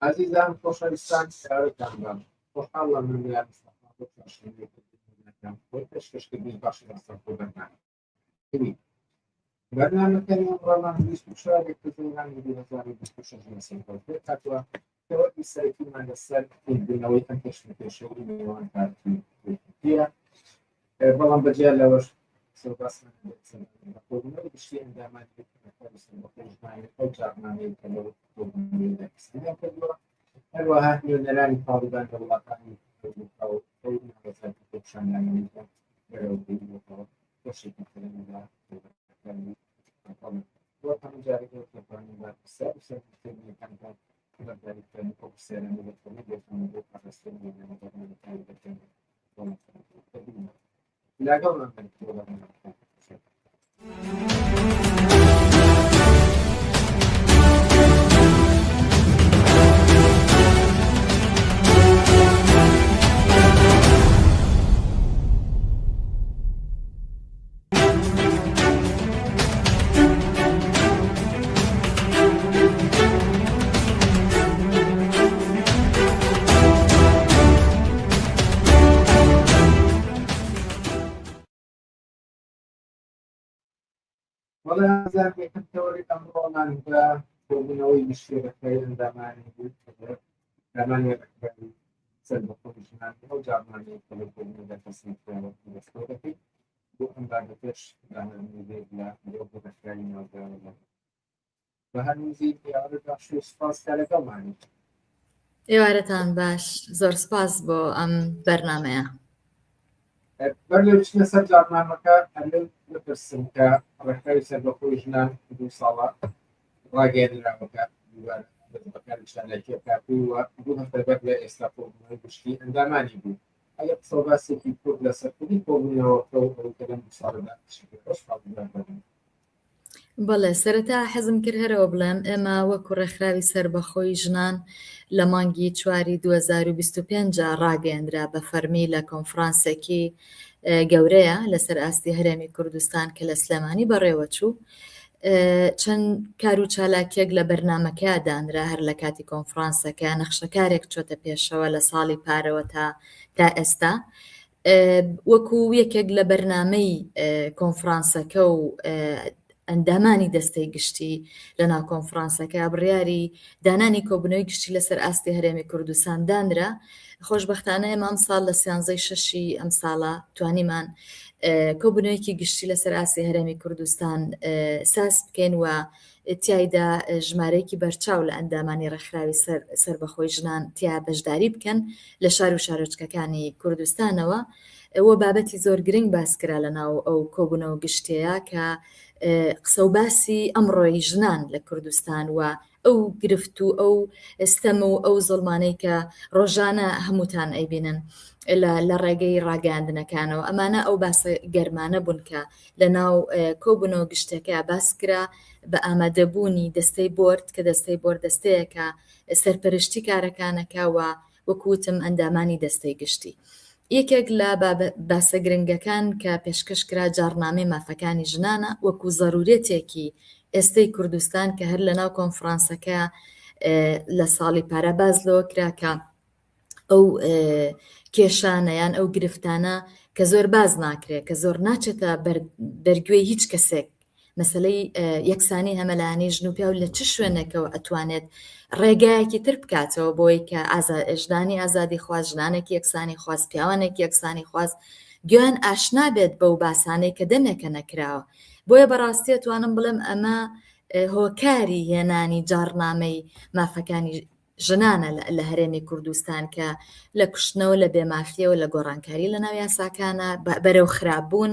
ئازیزان خۆشەویستان ئێوارەتان باش خۆشحاڵم من میران مستەفا بۆ چوارشەممەی کردنەکەم بۆ پێشکەشکردنی بەخشی ڕاستەوخۆ بەرنامە بەرنامەکانی ئەمڕۆمان 24 حوزەیرانی 2026 لەسەر پێکهاتووە تەوەری سەرەکیمان لەسەر قووڵبوونەوەی ئەم کێشمەکێشەی نێوان پارتی و یەکێتییە بەڵام بەجیا لەوەش قسە و باسمان لە کۆبوونەوەی گشتی ئەندامانی ڕێکخراوی سەربەخۆی ژنانی ئەو جاڕنامەیە کە لەو کۆبوونەوەیدا پەسەندیان کردووە هەروەها نوێنەرانی تاڵیبان لە وڵاتانی ئەوروپا و ئەو ناڕەزایەتی خۆپیشاندانانەی کە بەرەوڕووی بووەتەوە بەشێکی ترن لە تەوەرەکانی وەک هەموو جارێک ئێوە دەتوانن بە پرسیار و سەرنجتێبینیەکانتان بەشداری بکەن و ئەو پرسیارانە دەتوانن بێتەوە بۆ پاراستنی بەرنامە بەرنامەکانی دەکەن لەگەڵمان بن بۆ بەرنامەکان. بەڵێ ئازار یەکەم تەوەری ئەمڕۆمان بە کۆبوونەوەی گشتی ڕێکخراوی ئەندامانی بوو ئەندامانی ڕێکخراوی سەربەخۆی ژنان ئەو جاڕنامەیە کە لە کۆبوونەوەدا پەسەند کراوە دەست پێ دەکەین بۆ ئەم بابەتەش دانەرمودێک لە مرۆڤ ڕێکخراوی ناوبراوە لە بە هەرموزی ئێوارە باش و سپاس کە لەگەڵمانی. ئێوارەتان باش زۆر سپاس بۆ ئەم بەرنمەیە. بەر لەو بچنە سەر جاڕنامەکە ئەمن بپرسم کە ڕێکخراوی سەربەخۆی ژنان دوو ساڵە ڕاگەیەنراوەکە دووبارە بەکاری چالاکیەکە بوو و دوو هەفتە بەر لە ئێستا کۆبوونەوەی گشتی ئەندامانی بوو ئەگەر قسە و باسێکی کورت لەسەر خودی کۆبوونەوەکە و ئەوەی کە لەم دوو ساڵەدا چی پێ خۆش بن. بەڵێ سەرەتا حەزم کرد هەرەوە بڵێم ئێمە وەکو ڕێکخراوی سەربەخۆی ژنان لە مانگی چواری 2025 ڕاگەیەندرا بە فەرمی لە کۆنفرانسێکی گەورەیە لەسەر ئاستی هەرێمی کوردستان کە لە سلێمانی بەڕێوەچوو چەند کار و چالاکیەک لە بەرنمەکە دانرا هەر لە کاتی کۆنفرانسەکە نەخشەکارێک چۆتە پێشەوە لە ساڵی پارەوە تا تا ئێستا وەکو یەکێک لە بەرنامەی کۆنفرانسەکە و ئەندامانی دەستەی گشتی لە ناو کۆنفرانسەکە بڕیاری دانانی کۆبوونەوەی گشتی لەسەر ئاستی هەرێمی کوردستان دانرا خۆشببختانە ئێمە ئەم ساڵ لە سیانزەی شەشی ئەم ساڵە توانیمان کۆبوونەوەیەکی گشتی لەسەر ئاستی هەرێمی کوردستان ساز بکەین و تیایدا ژمارەیەکی بەرچاو لە ئەندامانی ڕێکخراوی سەربەخۆی ژنان تیا بەشداری بکەن لە شار و شارۆچکەکانی کوردستانەوە و بابەتی زۆر گرنگ باس کرا لە ناو ئەو کۆبوونەوە گشتەیە کە قسە و باسی ئەمڕۆی ژنان لە کوردستان و ئەو گرفت و ئەو ستەم و ئەو زوڵمانەی کە ڕۆژانە هەمووتان ئەیبینن لە ڕێگەی ڕاگەیاندنەکانەوە ئەمانە ئەو باسە گەرمانە بوون کە لە ناو کۆبوونەوە گشتەکە باس کرا بە ئامادەبوونی دەستەی بۆرد کە دەستەی بۆرد دەستەیەکە سەرپەرشتی کارەکانەکە و وەکو وتم ئەندامانی دەستەی گشتی. یەکێک لە باسە گرنگەکان کە پێشکەش کرا جاڕنامەی مافەکانی ژنانە وەکو زەرورەتێکی ئێستەی کوردستان کە هەر لەناو کۆنفرانسەکە لە ساڵی پارا باس لەوە کرا کە ئەو کێشانە یان ئەو گرفتانە کە زۆر باز ناکرێت کە زۆر ناچێتە بەرگوێی هیچ کەسێک مەسلەی یەکسانی هەمەلایەنەی ژن و پیاو لە چ شوێنێکەوە ئەتوانێت ڕێگایەکی تر بکاتەوە بۆی کە ژنانی ئازادی خواز ژنانێکی یەکسانی خواز پیاوانێکی یەکسانی خواز گوێیان ئاشنا بێت بەو باسانەی کە دەمێکە نەکراوە بۆیە بەڕاستی ئەتوانم بڵێم ئەمە هۆکاری هێنانی جاڕنامەی مافەکانی ژنانە لە هەرێمی کوردستان کە لە کوشتنەوە لە بێمافیەوە لە گۆڕانکاری لە ناو یاساکانە بەرەو خراپبوون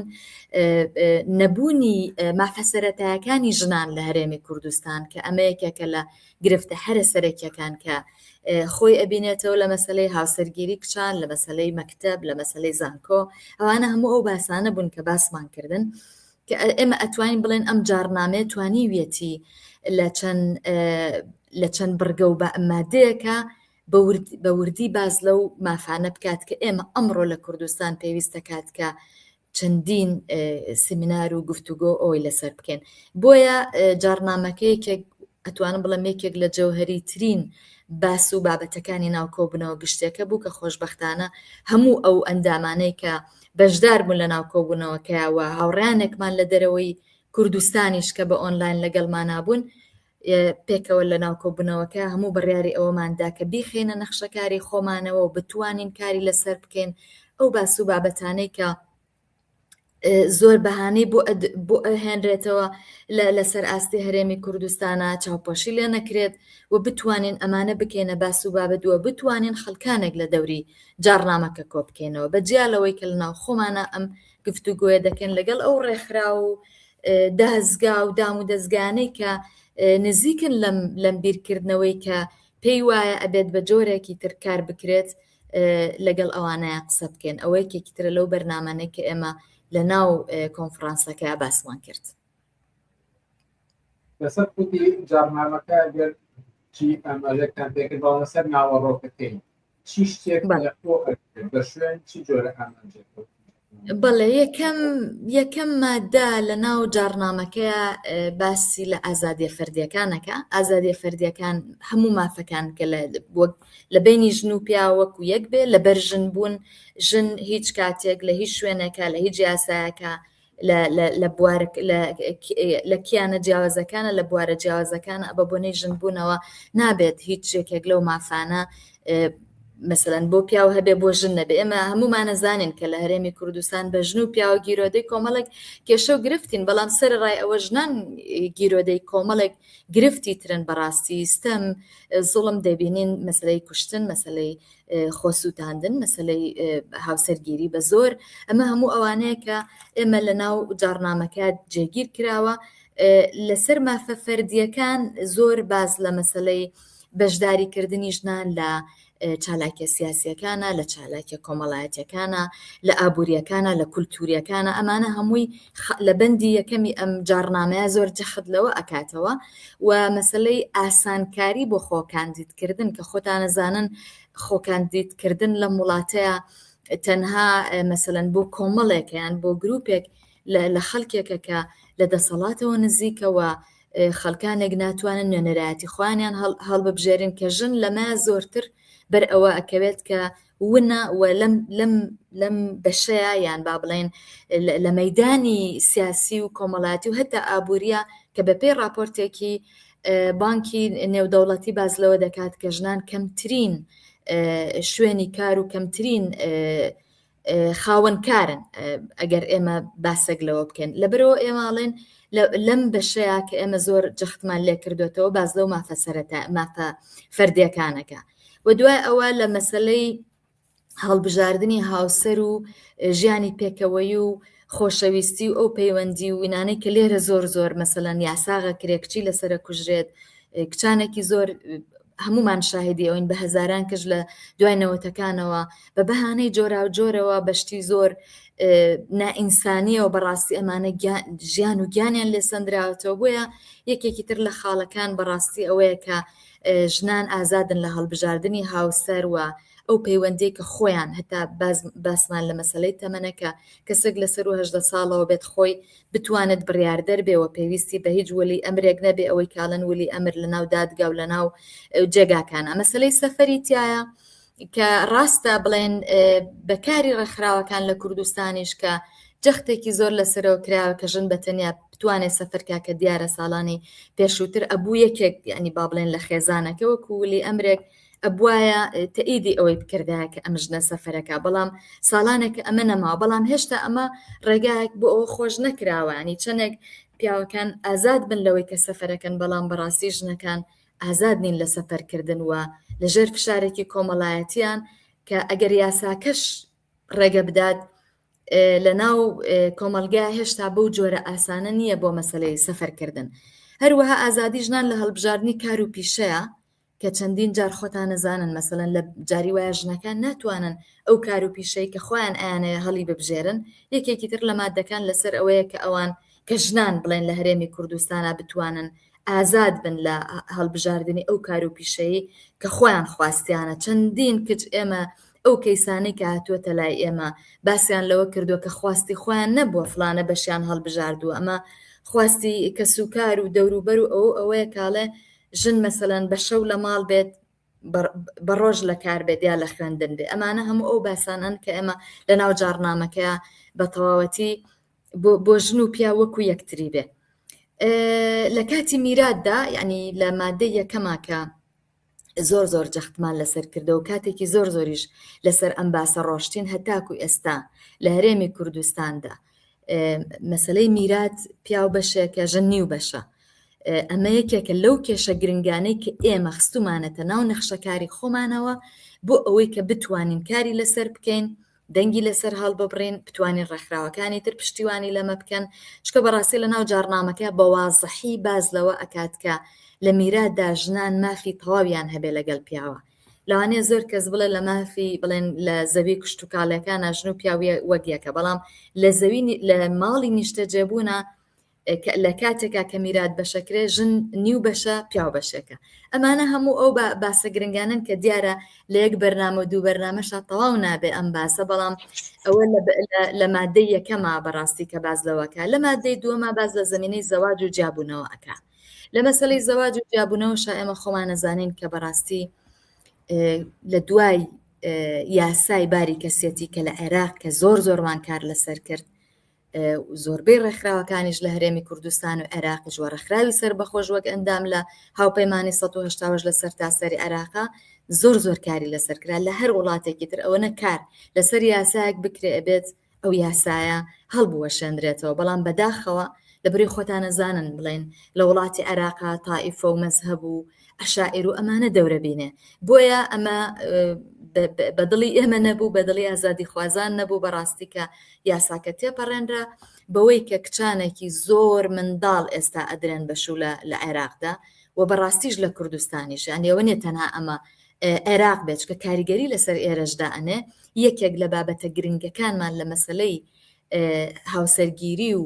نەبوونی مافە سەرەتایەکانی ژنان لە هەرێمی کوردستان کە ئەمە یەکێکە لە گرفتە هەرە سەرەکیەکان کە خۆی ئەبینێتەوە لە مەسلەی هاوسەرگیری کچان لە مەسلەی مەکتەب لە مەسلەی زانکۆ ئەوانە هەموو ئەو باسانە بوون کە باسمان کردن کە ئێمە ئەتوانین بڵێن ئەم جاڕنامەیە توانیویەتی لە چەند لە چەند بڕگە و مادەیەکە بە وردی باز لەو مافانە بکات کە ئێمە ئەمڕۆ لە کوردستان پێویستە کات کە چەندین سمینار و گفتوگۆ ئەوی لەسەر بکەین بۆیە جارنامەکە یەکێک ئەتوانم بڵێم یەکێک لە جەوهری ترین. باس و بابەتەکانی ناو کۆبوونەوە گشتیەکە بوو کە خۆشبەختانە هەموو ئەو ئەندامانەی کە بەشدار بوون لە ناو کۆبوونەوەکەیا و هاوڕێیانێکمان لە دەرەوەی کوردستانیش کە بە ئۆنلاین لەگەڵمانا بوون پێکەوە لە ناو کۆبوونەوەکە هەموو بڕیاری ئەوەمان دا کە بیخەینە نەخشەکاری خۆمانەوە و بتوانین کاری لەسەر بکەین ئەو باس و بابەتانەی کە زۆر بەهانەی بۆ بۆ ئەهێنرێتەوە لەسەر ئاستی هەرێمی کوردستانە چاوپۆشی لێ نەکرێت و بتوانین ئەمانە بکەینە باس و بابەت و بتوانین خەڵکانێک لە دەوری جاڕنامەکە کۆ بکەینەوە بە جیا لەوەی کە لەناو خۆمانە ئەم گفتوگۆیە دەکەن لەگەڵ ئەو ڕێکخراو و دەزگا و دام و دەزگانەی کە نزیکن لەم لەم بیرکردنەوەی کە پێی وایە ئەبێت بە جۆرێکی تر کار بکرێت لەگەڵ ئەوانەیە قسە بکەین ئەوە یەکێکی ترە لەو بەرنامانەی کە ئێمە لە ناو کۆنفرانسەکە باسمان کرد. لەسەر خودی جاڕنامەکە گەر چی ئاماژەتان پێکرد بەڵام لەسەر ناوەڕۆکەکەی چی شتێک لە خۆ ئەگرێت بە شوێن چی جۆرە ئامانجێک بەڵێ یەکەم یەکەم مادە لە ناو جاڕنامەکەیە باسی لە ئازادیە فەردیەکانەکە ئازادیە فەردیەکان هەموو مافەکان کە لە وەک لە بینی ژن و پیا وەکو یەک بێ لەبەر ژن بوون ژن هیچ کاتێک لە هیچ شوێنێکە لە هیچ یاسایەکە لە بوار لە کیانە جیاوازەکانە لە بوارە جیاوازەکانە بە بۆنەی ژن بوونەوە نابێت هیچ یەکێک لەو مافانە مەسەلەن بۆ پیاو هەبێ بۆ ژن نەبێ ئێمە هەمومانە زانین کە لە هەرێمی کوردستان بە ژن و پیاوە گیرۆدەی کۆمەڵێک کێشە و گرفتین بەڵام سەرڕای ئەوە ژنان گیرۆدەی کۆمەڵێک گرفتی ترن بەڕاستی ستەم زوڵم دەبینین مەسلەی کوشتن مەسلەی خۆسووتاندن مەسلەی هاوسەرگیری بە زۆر ئەمە هەموو ئەوانەیە کە ئێمە لە ناو جاڕنامەکە جێگیر کراوە لەسەر مافە فەردیەکان زۆر باز لە مەسلەی بەشداریکردنی ژنان لە چالاکیە سیاسیەکانە، لە چالاکیە کۆمەڵایەتیەکانە، لە ئابووریەکانە، لە کولتوریەکانە، ئەمانە هەمووی لە بەندی یەکەمی ئەم جاڕنامەیە زۆر جەخت لەوە ئەکاتەوە و مەسەلەی ئاسانکاری بۆ خۆکاندیدکردن کە خۆتانەزانن خۆکاندیدکردن لەم وڵاتەیە تەنها مەسەلەن بۆ کۆمەڵێک یان بۆ گروپێک لە خەڵکێکە کە لە دەسەڵاتەوە نزیکەوە خەڵکانێک ناتوانن نوێنەرایەتی خۆیانیان هەڵببژێرن کە ژن لەمە زۆرتر بەر ئەوە ئەکەوێت کە ونە و لەم لەم لەم بەشەیە یان با بڵێن لە مەدانی سیاسی و کۆمەڵاتی و هەتا ئابووریە کە بە پێی راپۆرتێکی بانکی نێودەوڵەتی باز لەوە دەکات کە ژنان کەمترین شوێنی کار و کەمترین خاوەن کارن ئەگەر ئێمە باسێک لەوە بکەین لەبەرەوە ئێمە ئەڵێن لەم بەشەیە کە ئێمە زۆر جەختمان لێ کردوێتەوە باز لەو مافە سەرەتا مافە فەردیەکانەکە و دوای ئەوە لە مەسلەی هەڵبژاردنی هاوسەر و ژیانی پێکەوەی و خۆشەویستی و ئەو پەیوەندی و وینانەی کە لێرە زۆر زۆر مەسەلەن یاساغە کرێ کچی لەسرە کوژرێت کچانێکی زۆر هەموومان شاهیدی ئەوین بە هەزاران کەس لە دوای نەوەتەکانەوە بە بەهانەی جۆراوجۆرەوە بە شتی زۆر نائینسانیەوە بەڕاستی ئەمانە ژیان و گیانیان لێ سەندراوەتەوە بۆیە یەکێکی تر لە خاڵەکان بەڕاستی ئەوەیە کە ژنان ئازادن لە هەڵبژاردنی هاوسەر و ئەو پەیوەندی کە خۆیان هەتا باسمان لە مەسلەی تەمەنەکە کەسێک لەسەر و هەدە ساڵەوە بێت خۆی بتوانێت بڕیاردەر بێ و پێویستی بە هیچ وەلی ئەمرێک نەبێ ئەوەی کاڵن ولی ئەمر لە ناو دادگا و لە ناو جێگاکانە مەسلەی سەفەری تایە کە ڕاستە بڵێن بەکاری ڕێکخراوەکان لە کوردستانیش کە جەختێکی زۆر لەسەرەوە کراوە کە ژن بە تەنیا بتوانێت سەفەرکا کە دیارە ساڵانی پێشووتر ئەبوو یەکێک ینی با بڵێن لە خێزانەکە وەکو ولی ئەمرێک ئەبوایە تەئیدی ئەوەی بکردایە کە ئەم ژنە سەفەرەکە بەڵام ساڵانێکە ئەمە نەماوە بەڵام هێشتا ئەمە ڕێگایەک بۆ ئەوە خۆش نەکراوە ینی چەندێک پیاوەکان ئازاد بن لەوەی کە سەفەرەکەن بەڵام بەڕاستی ژنەکان ئازاد نین لە سەفەرکردن و لەژێر فشارێکی کۆمەڵایەتیان کە ئەگەر یاساکەش ڕێگە بدات لە ناو کۆمەلگا هێشتا بەو جۆرە ئاسانە نییە بۆ مەسلەی سەفەرکردن هەروەها ئازادی ژنان لە هەڵبژاردنی کار و پیشەیە کە چەندین جار خۆتان ئەزانن مەسەلەن لە جاری وایە ژنەکان ناتوانن ئەو کار و پیشەی کە خۆیان ئەیانەوێ هەڵی ببژێرن یەکێکی تر لە مادەکان لەسەر ئەوەیە کە ئەوان کە ژنان بڵێن لە هەرێمی کوردستانا بتوانن ئازاد بن لە هەڵبژاردنی ئەو کار و پیشەی کە خۆیان خواستیانە چەندین کچ ئێمە ئەو کەیسانەی کە هاتووەتە لای ئێمە باسیان لەوە کردووە کە خواستی خۆیان نەبووە فلانە بەشیان هەڵبژاردووە ئەمە خواستی کەسوکار و دەوروبەر و ئەوە ئەوەیە کاڵێ ژن مەسەلەن بە شەو لە ماڵ بێت. بە ڕۆژ لە کار بێت یا لە خوێندن بێ ئەمانە هەموو ئەو باسانەن کە ئێمە لە ناو جاڕنامەکەیا بە تەواوەتی بۆ ژن و پیا وەکو یەکتری بێ لە کاتی میراتدا یعنی لە مادەی یەکەما کە زۆر زۆر جەختمان لەسەر کردەوە کاتێکی زۆر زۆریش لەسەر ئەم باسە ڕۆشتین هەتاکو ئێستا لە هەرێمی کوردستاندا مەسلەی میرات پیاو بەشێکە ژن نیو بەشە ئەمە یەکێکە لەو کێشە گرنگانەی کە ئێمە خستومانەتە ناو نەخشەکاری خۆمانەوە بۆ ئەوەی کە بتوانین کاری لەسەر بکەین دەنگی لەسەر هەڵببڕین، بتوانین ڕێکخراوەکانی تر پشتیوانی لەمە بکەن، چونکە بەڕاستی لەناو جاڕنامەکە بە وازحی باس لەوە ئەکات کە لە میراتدا ژنان مافی تەواویان هەبێ لەگەڵ پیاوە. لەوانەیە زۆر کەس بڵێ لە مافی بڵێن لە زەوی کشتوکاڵیەکانا ژن و پیاو وەک یەکە، بەڵام لە زەوی لە ماڵی نیشتەجێبوونا لە کاتێکا کە میرات بەشەکرێ ژن نیو بەشە پیاو بەشێکە ئەمانە هەموو ئەو باسە گرنگانن کە دیارە لە یەک بەرنامە و دوو بەرنامەشا تەواو نابێ ئەم باسە بەڵام ئەوە لە مادەی یەکەما بەڕاستی کە باز لەوەکە لە مادەی دووەما باز لە زمینەی زەواج و جیابوونەوە ئەکا لە مەسەلەی زەواج و جیابوونەوە شا ئێمە خۆمان نەزانین کە بەڕاستی لە دوای یاسای باری کەسیەتی کە لە عێراق کە زۆر زۆرمان کار لەسەر کرد زۆربەی ڕێکخراوەکانیش لە هەرێمی کوردستان و عێراقیش وە ڕێکخراوی سەربەخۆش وەک ئەندام لە هاوپەیمانی 1970 لە سەرتاسەری عێراقا زۆر زۆر کاری لەسەر کرا لە هەر وڵاتێکی تر ئەوەنە کار لەسەر یاسایەک بکرێ ئەبێت ئەو یاسایە هەڵبوەشێنرێتەوە بەڵام بەداخەوە لەبری خۆتان ئەزانن بڵێن لە وڵاتی عێراقا تائیفە و مەزهەب و عەشائیر و ئەمانە دەورە بینێ بۆیە ئەمە بە دڵی ئێمە نەبوو بە دڵی ئازادیخوازان نەبوو بەڕاستی کە یاساکە تێپەڕێنرا بەوەی کە کچانێکی زۆر منداڵ ئێستا ئەدرێن بە شوو لە عێراقدا و بەڕاستیش لە کوردستانیش یان ئەوە نیە تەنها ئەمە عێراق بێت کە کاریگەری لەسەر ئێرەشدا ئەنێ یەکێک لە بابەتە گرنگەکانمان لە مەسلەی هاوسەرگیری و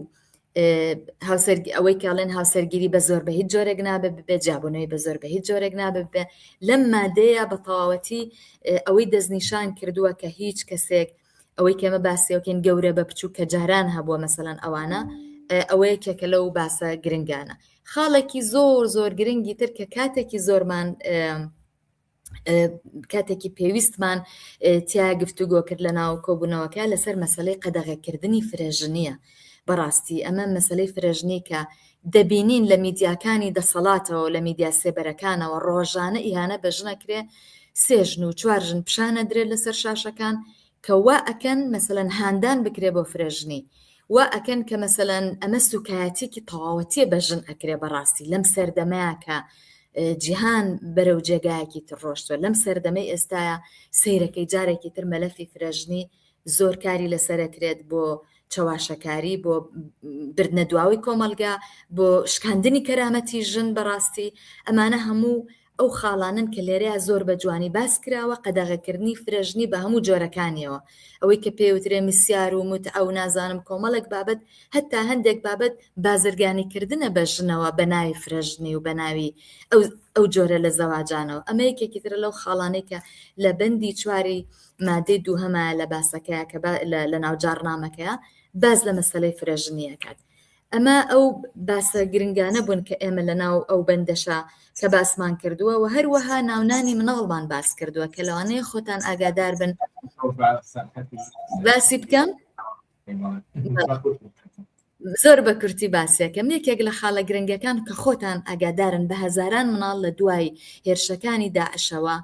هاوسەرگی ئەوەی کاڵێن هاوسەرگیری بە زۆر بە هیچ جۆرێک نابێ ببێ جیابوونەوەی بە زۆر بە هیچ جۆرێک نابێ ببێ لەم مادەیە بە تەواوەتی ئەوەی دەستنیشان کردووە کە هیچ کەسێک ئەوەی کەمە باسیەکەین گەورە بە بچوو کە جاران هەبووە مەسەلەن ئەوانە ئەوە یەکێکە لەو باسە گرنگانە خاڵێکی زۆر زۆر گرنگی تر کە کاتێکی زۆرمان کاتێکی پێویستمان تیا گفتوگۆ کرد لە ناو کۆبوونەوەکە لەسەر مەسلەی قەدەغەکردنی فرەژنیە بەڕاستی ئەمە مەسلەی فرەژنی کە دەبینین لە میدیاکانی دەسەڵاتەوە لە میدیا سێبەرەکانەوە ڕۆژانە ئیهانە بە ژنەکرێ سێ ژن و چوار ژن پیشانە درێت لەسەر شاشەکان کە وا ئەکەن مەسەلەن هاندان بکرێ بۆ فرەژنی وا ئەکەن کە مەسەلەن ئەمە سوکایەتیەکی تەواوەتیە بە ژن ئەکرێ بەڕاستی لەم سەردەمەیە کە جیهان بەرەو جێگایەکی تر ڕۆشتوە لەم سەردەمەی ئێستاە سەیرەکەی جارێکی تر مەلەفی فرەژنی زۆر کاری لەسەرەکرێت بۆ چەواشەکاری بۆ بردنە دواوەی کۆمەلگا بۆ شکاندنی کەرامەتی ژن بەڕاستی ئەمانە هەموو ئەو خاڵانەن کە لێرەیا زۆر بە جوانی باس کراوە، قەدەغەکردنی فرەژنی بە هەموو جۆرەکانیەوە، ئەوەی کە پێی وترێ مسیار و موتعە و نازانم کۆمەڵێک بابەت، هەتا هەندێک بابەت بازرگانی کردنە بە ژنەوە بە ناوی فرەژنی و بە ناوی ئەو ئەو جۆرە لە زەواجانەوە. ئەمە یەکێکی ترە لەو خاڵانەی کە لە بەندی چواری مادەی دووهەما لە باسەکەیا کە لە ناو جاڕنامەکەیا باس لە مەسەلەی فرەژنی ئەکات. ئەمە ئەو باسە گرنگانە بوون کە ئێمە لە ناو ئەو بەندەشا کە باسمان کردووە و هەروەها ناونانی مناڵمان باس کردووە کە لەوانەیە خۆتان ئاگادار بن باسی بکەم زۆر بە کورتی باسیەکەم یەکێک لە خاڵە گرنگەکان کە خۆتان ئاگادارن بە هەزاران مناڵ لە دوای هێرشەکانی داعشەوە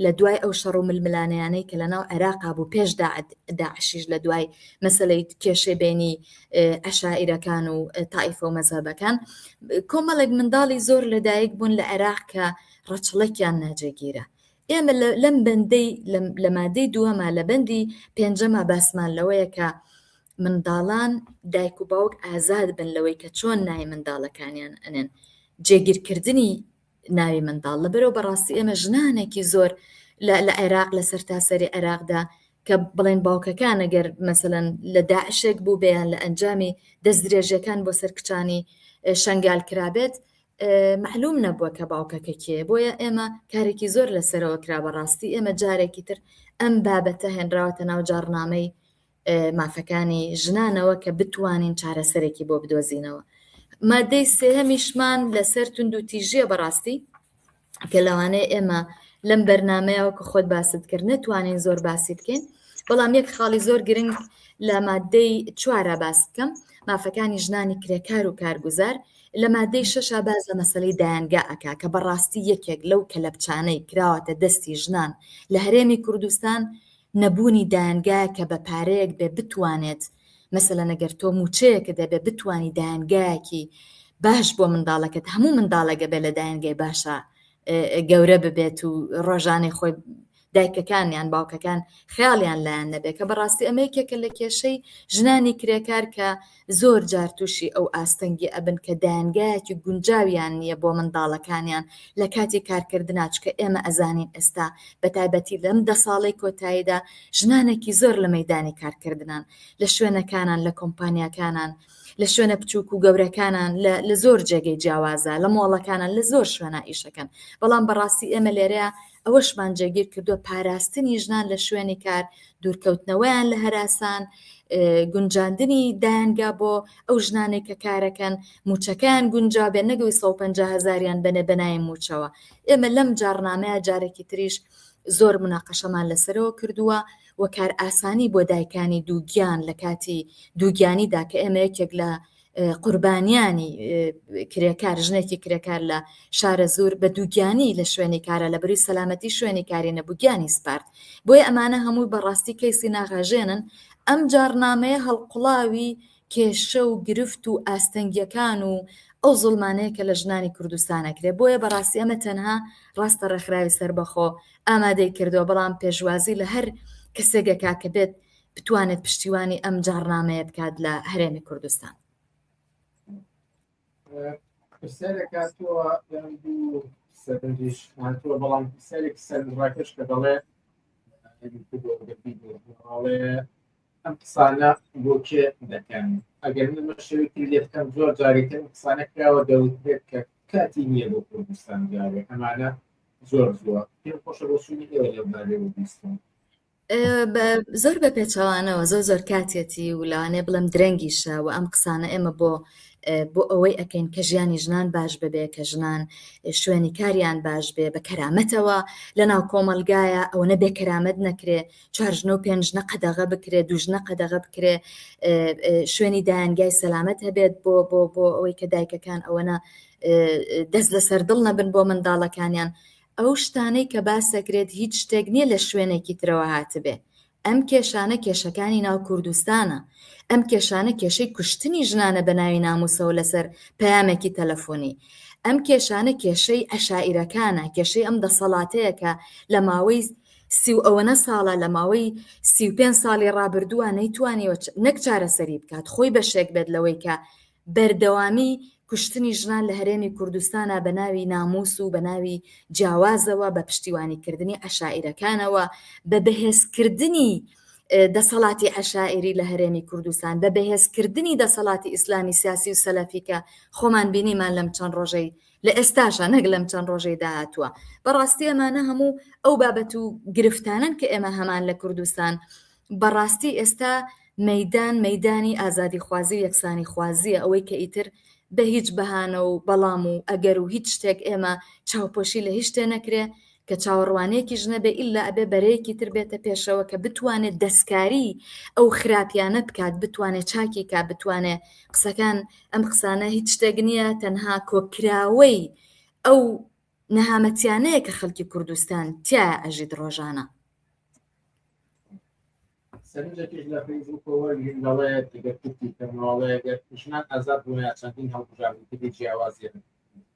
لە دوای ئەو شەڕ و ململانێیانەی کە لە ناو عێراقا بوو پێش داعشیش لە دوای مەسەلەی کێشەی بینی عەشائیرەکان و تائیفە و مەزهەبەکان کۆمەڵێک منداڵی زۆر لەدایک بوون لە عێراق کە ڕەچڵەکیان ناجێگیرە ئێمە لەم بەندەی لە مادەی دووەما لە بەندی پێنجەما باسمان لەوەیە کە منداڵان دایک و باوک ئازاد بن لەوەی کە چۆن ناوی منداڵەکانیان ئەنێن جێگیرکردنی ناوی منداڵ لەبەرەوە بەڕاستی ئێمە ژنانێکی زۆر لە عێراق لە سەرتاسەری عێراقدا کە بڵێن باوکەکان ئەگەر مەسەلەن لە داعشێک بوو بێیان لە ئەنجامی دەستدرێژیەکان بۆ سەر کچانی شەنگال کرابێت معلوم نەبووە کە باوکەکە کێ بۆیە ئێمە کارێکی زۆر لەسەرەوە کرا بەڕاستی ئێمە جارێکی تر ئەم بابەتە هێنراوەتە ناو جاڕنامەی مافەکانی ژنانەوە کە بتوانین چارەسەرێکی بۆ بدۆزینەوە. مادەی سێهەمیشمان لەسەر توندوتیژیە بەڕاستی کە لەوانەیە ئێمە لەم بەرنامەیە وەکو خۆت باست کرد نەتوانین زۆر باسی بکەین بەڵام یەک خاڵی زۆر گرنگ لە مادەی چوارە باس بکەم مافەکانی ژنانی کرێکار و کارگوزار لە مادەی شەشا باس لە مەسەلەی دایەنگا ئەکا کە بەڕاستی یەکێک لەو کەلەپچانەی کراوەتە دەستی ژنان لە هەرێمی کوردستان نەبوونی دایەنگایە کە بە پارەیەک بێ بتوانێت مەسەلەن ئەگەر تۆ مووچەیەکت هەبێ بتوانی دایەنگایەکی باش بۆ منداڵەکەت هەموو منداڵێک ئەبێ لە دایەنگای باشا گەورە ببێت و ڕۆژانەی خۆی دایکەکان یان باوکەکان خەیاڵیان لایان نەبێ کە بەڕاستی ئەمە یەکێکە لە کێشەی ژنانی کرێکار کە زۆر جار تووشی ئەو ئاستەنگی ئەبن کە دایەنگایەکی گونجاویان نییە بۆ منداڵەکانیان لە کاتی کارکردنا چکە ئێمە ئەزانین ئێستا بە تایبەتی لەم دە ساڵەی کۆتاییدا ژنانێکی زۆر لە مەیدانی کارکردنان لە شوێنەکانان لە کۆمپانیاکانان لە شوێنە بچووک و گەورەکانان لە زۆر جێگەی جیاوازە لە مۆڵەکانان لە زۆر شوێنە ئیشەکەن بەڵام بەڕاستی ئێمە لێرەیە ئەوەشمان جێگیر کردووە پاراستنی ژنان لە شوێنی کار دوورکەوتنەوەیان لە هەراسان گونجاندنی دایەنگا بۆ ئەو ژنانێک کە کارەکەن موچەکەیان گونجا بێ نەگەوی 150 هزاریان بەنێ بەنای موچەوە ئێمە لەم جارنامەیە جارێکی تریش زۆر مناقەشەمان لەسەرەوە کردووە و کارئاسانی بۆ دایکانی دووگیان لە کاتی دووگیانیدا کە ئێمە یەکێک لە قوربانیانی کرێکار ژنێکی کرێکار لە شارەزوور بە دووگیانی لە شوێنی کارە لە بەری سەلامەتی شوێنی کاری نەبوو گیانی سپارد بۆیە ئەمانە هەمووی بەڕاستی کەیسی ناغەژێنن ئەم جارنامەیە هەڵقوڵاوی کێشە و گرفت و ئاستەنگیەکان و ئەو زوڵمانەیە کە لە ژنانی کوردستان ئەکرێ بۆیە بەڕاستی ئەمە تەنها ڕاستە ڕێکخراوی سەربەخۆ ئامادەی کردووە بەڵام پێشوازی لە هەر کەسێک ئەکا کە بێت بتوانێت پشتیوانی ئەم جاڕنامەیە بکات لە هەرێمی کوردستان. پرسیارێک هاتووە یان دوو سەرنجیش هاتووە بەڵام پرسیارێکی سەرنجڕاکێش کە دەڵێ دەڵێ ئەم قسانە بۆ کێ دەکەن؟ ئەگەر من بە شێوەیەکی لێ بکەم زۆر جاری تر ئەم قسانە کراوە دەوترێت کە کاتی نییە بۆ کوردستان جارێ ئەمانە زۆر زووە پێم خۆشە بۆچوونی ئێوە لەو بارەیەوە بیستم. زۆر بە پێچەوانەوە زۆر زۆر کاتێتی و لەوانەیە بڵێم درەنگیشە و ئەم قسانە ئێمە بۆ بۆ ئەوەی ئەەکەین کە ژیانی ژنان باش ببێ کە ژنان شوێنی کاریان باش بێ بە کەرامەتەوە لە ناو کۆمەلگایە ئەوەنە بێ کەرامەت نەکرێ چوار ژنە و پێنج ژنە قەدەغە بکرێ دوو ژنە قەدەغە بکرێ شوێنی دایەنگای سەلامەت هەبێت بۆ بۆ بۆ ئەوەی کە دایکەکان ئەوەنە دەست لەسەر دڵ نەبن بۆ منداڵەکانیان ئەو شتانەی کە باس دەکرێت هیچ شتێک نییە لە شوێنێکی ترەوە هاتبێ ئەم کێشانە کێشەکانی ناو کوردستانە ئەم کێشانە کێشەی کوشتنی ژنانە بە ناوی ناموسەوە لەسەر پەیامێکی تەلەفۆنی ئەم کێشانە کێشەی عەشائیرەکانە کێشەی ئەم دەسەڵاتەیە کە لە ماوەی سی و ئەوەنە ساڵە لە ماوەی 35 ساڵی ڕابردووە نەیتوانیوە نەک چارەسەری بکات خۆی بەشێک بێت لەوەی کە بەردەوامی کوشتنی ژنان لە هەرێمی کوردستانا بە ناوی ناموس و بە ناوی جیاوازەوە بە پشتیوانیکردنی عەشائیرەکانەوە بە بەهێزکردنی دەسەڵاتی عەشائیری لە هەرێمی کوردستان بە بەهێزکردنی دەسەڵاتی ئیسلامی سیاسی و سەلەفی کە خۆمان بینیمان لەم چەند ڕۆژەی لە ئێستاشا نەک لەم چەند ڕۆژەی داهاتووە بەڕاستی ئەمانە هەموو ئەو بابەت و گرفتانەن کە ئێمە هەمان لە کوردستان بەڕاستی ئێستا مەیدان مەیدانی ئازادیخوازی و یەکسانیخوازییە، ئەوەی کە ئیتر بە هیچ بەهانە و بەڵام و ئەگەر و هیچ شتێک ئێمە چاوپۆشی لە هیچ شتێ نەکرێ، کە چاوەڕوانییەکیش نەبێ ئیللا ئەبێ بەرەیەکی تر بێتە پێشەوە کە بتوانێ دەستکاری ئەو خراپیانە بکات، بتوانێ چاکی کا، بتوانێ قسەکان ئەم قسانە هیچ شتێک نییە تەنها کۆکراوەی ئەو نەهامەتیانەیە کە خەڵکی کوردستان تیایا ئەژیت ڕۆژانە. سەرنجێکیش لە فەیسبووکەوە وەرگرین دەڵێت گەر کورتی کەمەوە ئەڵێ گەر ژنان ئازاد بوونە چەندین هەڵبژاردنی تری جیاوازیان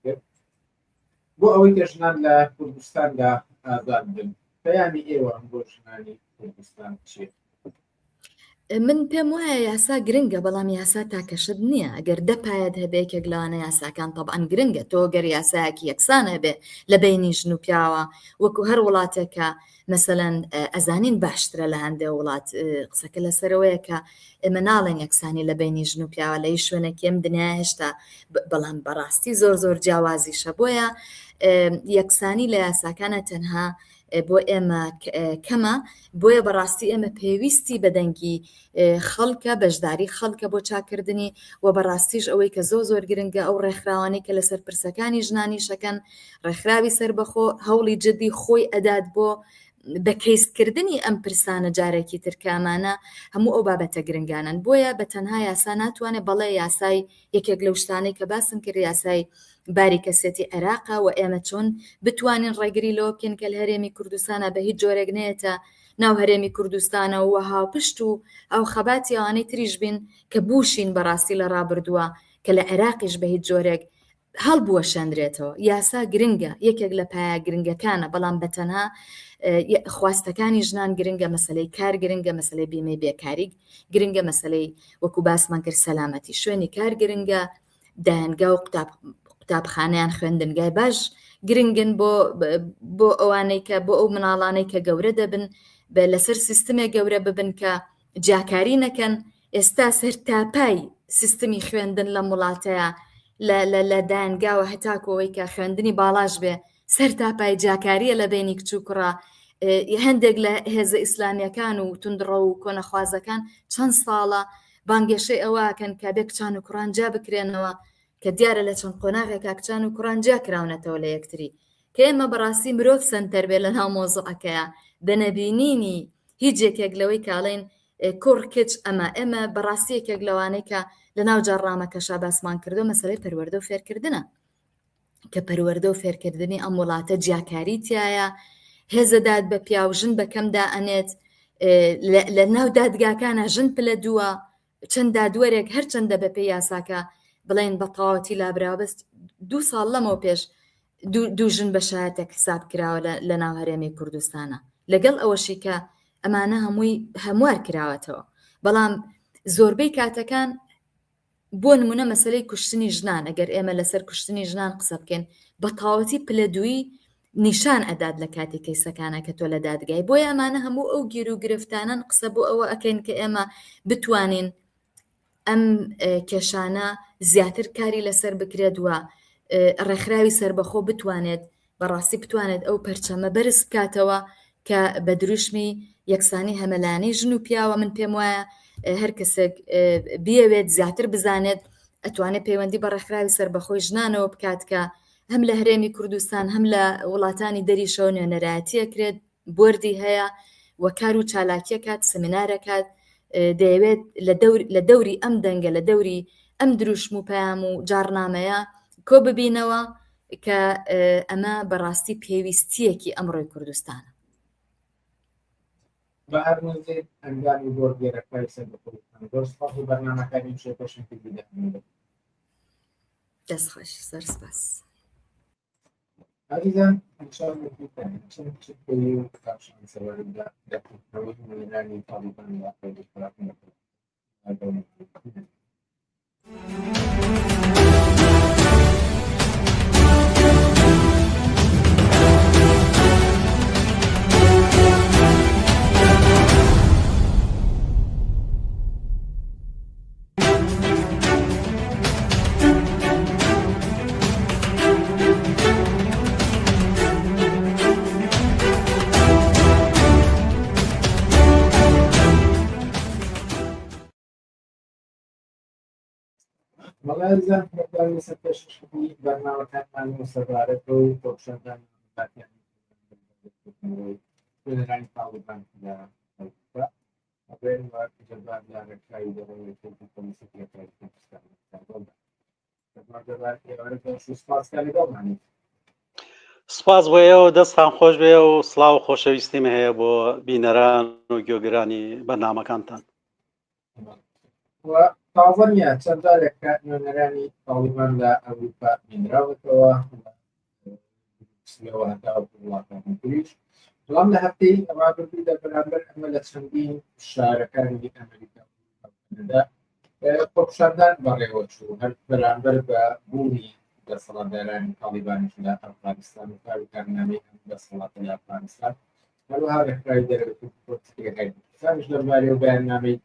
کرد بۆ ئەوەی کە ژنان لە کوردستاندا ئازاد بن پەیامی ئێوە بۆ ژنانی کوردستان چییە؟ من پێم وایە یاسا گرنگە بەڵام یاسا تاکە شت نییە ئەگەر دە پایەت هەبێ یەکێک لەوانە یاساکان تەبعەن گرنگە تۆ گەر یاسایەکی یەکسان هەبێ لە بەینی ژن و پیاوە وەکو هەر وڵاتێکە مەسەلەن ئەزانین باشترە لە هەندێ وڵات قسەکە لەسەرەوەیە کە ئێمە ناڵێن یەکسانی لە بینی ژن و پیاوە لە هیچ شوێنێکی ئەم دنیا هێشتا بەڵام بەڕاستی زۆر زۆر جیاوازیشە بۆیە یەکسانی لە یاساکانە تەنها. بۆ ئێمە کەمە، بۆیە بەڕاستی ئێمە پێویستی بە دەنگی خەڵکە، بەشداری خەڵکە بۆ چاککردنی و بەڕاستیش ئەوەی کە زۆر زۆر گرنگە ئەو ڕێکخراوانەی کە لەسەر پرسەکانی ژنانیش ئەکەن، ڕێکخراوی سەربەخۆ هەوڵی جدی خۆی ئەدات بۆ بە کەیسکردنی ئەم پرسانە جارێکی تر کە ئەمانە هەموو ئەو بابەتە گرنگانەن بۆیە بە تەنها یاسا ناتوانێت بەڵێ یاسای یەکێک لەو شتانەی کە باسم کرد یاسای باری کەسێتی عێراقە و ئێمە چۆن بتوانین ڕێگری لەوە بکەین کە لە هەرێمی کوردستانە بە هیچ جۆرێک نێتە ناو هەرێمی کوردستانەوە و هاوپشت و ئەو خەباتی ئەوانەی تریش بین کە بووشین بەڕاستی لە ڕابردووە کە لە عێراقیش بە هیچ جۆرێک هەڵبوەشێنرێتەوە. یاسا گرنگە، یەکێک لە پایە گرنگەکانە، بەڵام بە تەنها خواستەکانی ژنان گرنگە، مەسەلەی کار گرنگە، مەسەلەی بیمەی بێکاری گرنگە، مەسەلەی وەکو باسمان کرد سەلامەتی شوێنی کار گرنگە، دایەنگا و قوتابخانەیان خوێندنگای باش گرنگن بۆ بۆ ئەوانەی کە بۆ ئەو مناڵانەی کە گەورە دەبن بە لەسەر سیستمێک گەورە ببن کە جیاکاری نەکەن، ئێستا سەرتاپای سیستمی خوێندن لەم وڵاتەیە لە دایەنگاوە هەتاکو ئەوەی کە خوێندنی باڵاش بێ سەرتاپای جیاکاریە لە بینی کچ و کوڕە هەندێک لە هێزە ئیسلامیەکان و توندڕە و کۆنەخوازەکان چەند ساڵە بانگێشەی ئەوەکەن کە بێ کچان و کوڕان جیا بکرێنەوە کە دیارە لە چەند قۆناغێکا کچان و کوڕان جیا کراونەتەوە لە یەکتری کە ئێمە بەڕاستی مرۆڤ سەنتەر بێ لە ناو مۆزوعەکەیا بە نەبینینی هیچ یەکێک لەوەی کاڵێن کوڕ کچ ئەمە ئێمە بەڕاستی یەکێک لەوانەی کە لە ناو جاڕنامەکەشا باسمان کردو مەسەلەی پەروەردە و فێرکردنە کە پەروەردە و فێرکردنی ئەم وڵاتە جیاکاری تایە هێزەدات بە پیاو ژن بە کەمدا ئەنێت لە ناو دادگاکانە ژن پلە دووە چەند دادوەرێک هەرچەندە بەپێی یاساکە بڵێن بە تەواوەتی لابراوە بەس دوو ساڵ لەمەو پێش دوو ژن بە شایەتێک حساب کراوە لە ناو هەرێمی کوردستانە لەگەڵ ئەوەشی کە ئەمانە هەمووی هەموار کراوەتەوە بەڵام زۆربەی کاتەکان بۆ نمونە مەسلەی کوشتنی ژنان ئەگەر ئێمە لەسەر کوشتنی ژنان قسە بکەین بە تەواوەتی پلە دووی نیشان ئەدات لە کاتی کەیسەکانە کە تۆ لە دادگای بۆیە ئەمانە هەموو ئەو گیر و گرفتانەن قسە بۆ ئەوە ئەکەین کە ئێمە بتوانین ئەم کێشانە زیاتر کاری لەسەر بکرێت و ڕێکخراوی سربەخۆ بتوانێت بەڕاستی بتوانێت ئەو پەرچەمە بەرز بکاتەوە کە بە دروشمی یەکسانی هەمەلایەنەی ژن و پیاوە من پێم وایە هەر کەسێک بیەوێت زیاتر بزانێت ئەتوانێت پەیوەندی بە ڕێکخراوی سربەخۆی ژنانەوە بکات کە هەم لە هەرێمی کوردستان هەم لە وڵاتانی دەریشەوە نوێنەرایەتی ئەکرێت، بۆردی هەیە و کار و چالاکیەکات، سمینارەکات، دەیەوێت لە دەوری ئەم دەنگە، لە دەوری ئەم دروشم و پەیام و جاڕنامەیە کۆ ببینەوە کە ئەمە بەڕاستی پێویستیەکی ئەمڕۆی کوردستانە. بەهار نەزیر، ئەندامی بۆردی ڕێکخراوی سەربەخۆی زۆر سوپاس بۆ بەرنامەکانی ئەمشەو پێشەنگکردنی دەکەم. دەست خۆش زۆر سپاس. عزیزان ئەمشەو چەند چرکەیی و پاشان سەبارەت بە دەرکردنەوەی نوێنەرانی تاڵیبان لە قەیدی بەڵێ لەسەر پێشکەشکردنی بەرنامەکانمان و سەبارەت بەو خۆپیشاندان نوێنەرانی تاڵیبان لە ڕێنوار جەبار لە ڕێکخراوی دەرەوەی یەکێتی کۆمۆنیستی کرێکاری کوردستان لەگەڵدا. جەبار جەبار ئێوارە باش و سپاس کە لەگەڵمانیت. سپاس بۆ ئێوە دەستان خۆش بێ و سڵاو و خۆشەویستیم هەیە بۆ بینەران و گوێگرانی بەرنامەکانتان. و تازە نییە چەند جارێک کە نوێنەرانی تاڵیبان لە ئەوروپا بینراوەتەوە لەوە هەتاوەکو وڵاتانی تریش بەڵام لە هەفتەی ڕابردوودا بەرامبەر ئەمە لە چەندین شارەکانی ئەمریکا و کەنەدا خۆپیشاندان بەڕێوەچوو هەر بەرامبەر بە بوونی دەسەڵاتدارانی تاڵیبانیش لە ئەفغانستان و کار و کارنامەی ئەم دەسەڵاتە لە ئەفغانستان هەروەها ڕێکخراوی دەرەوەی تورکیای کوردستانیش لەمبارەیەوە بەیاننامەی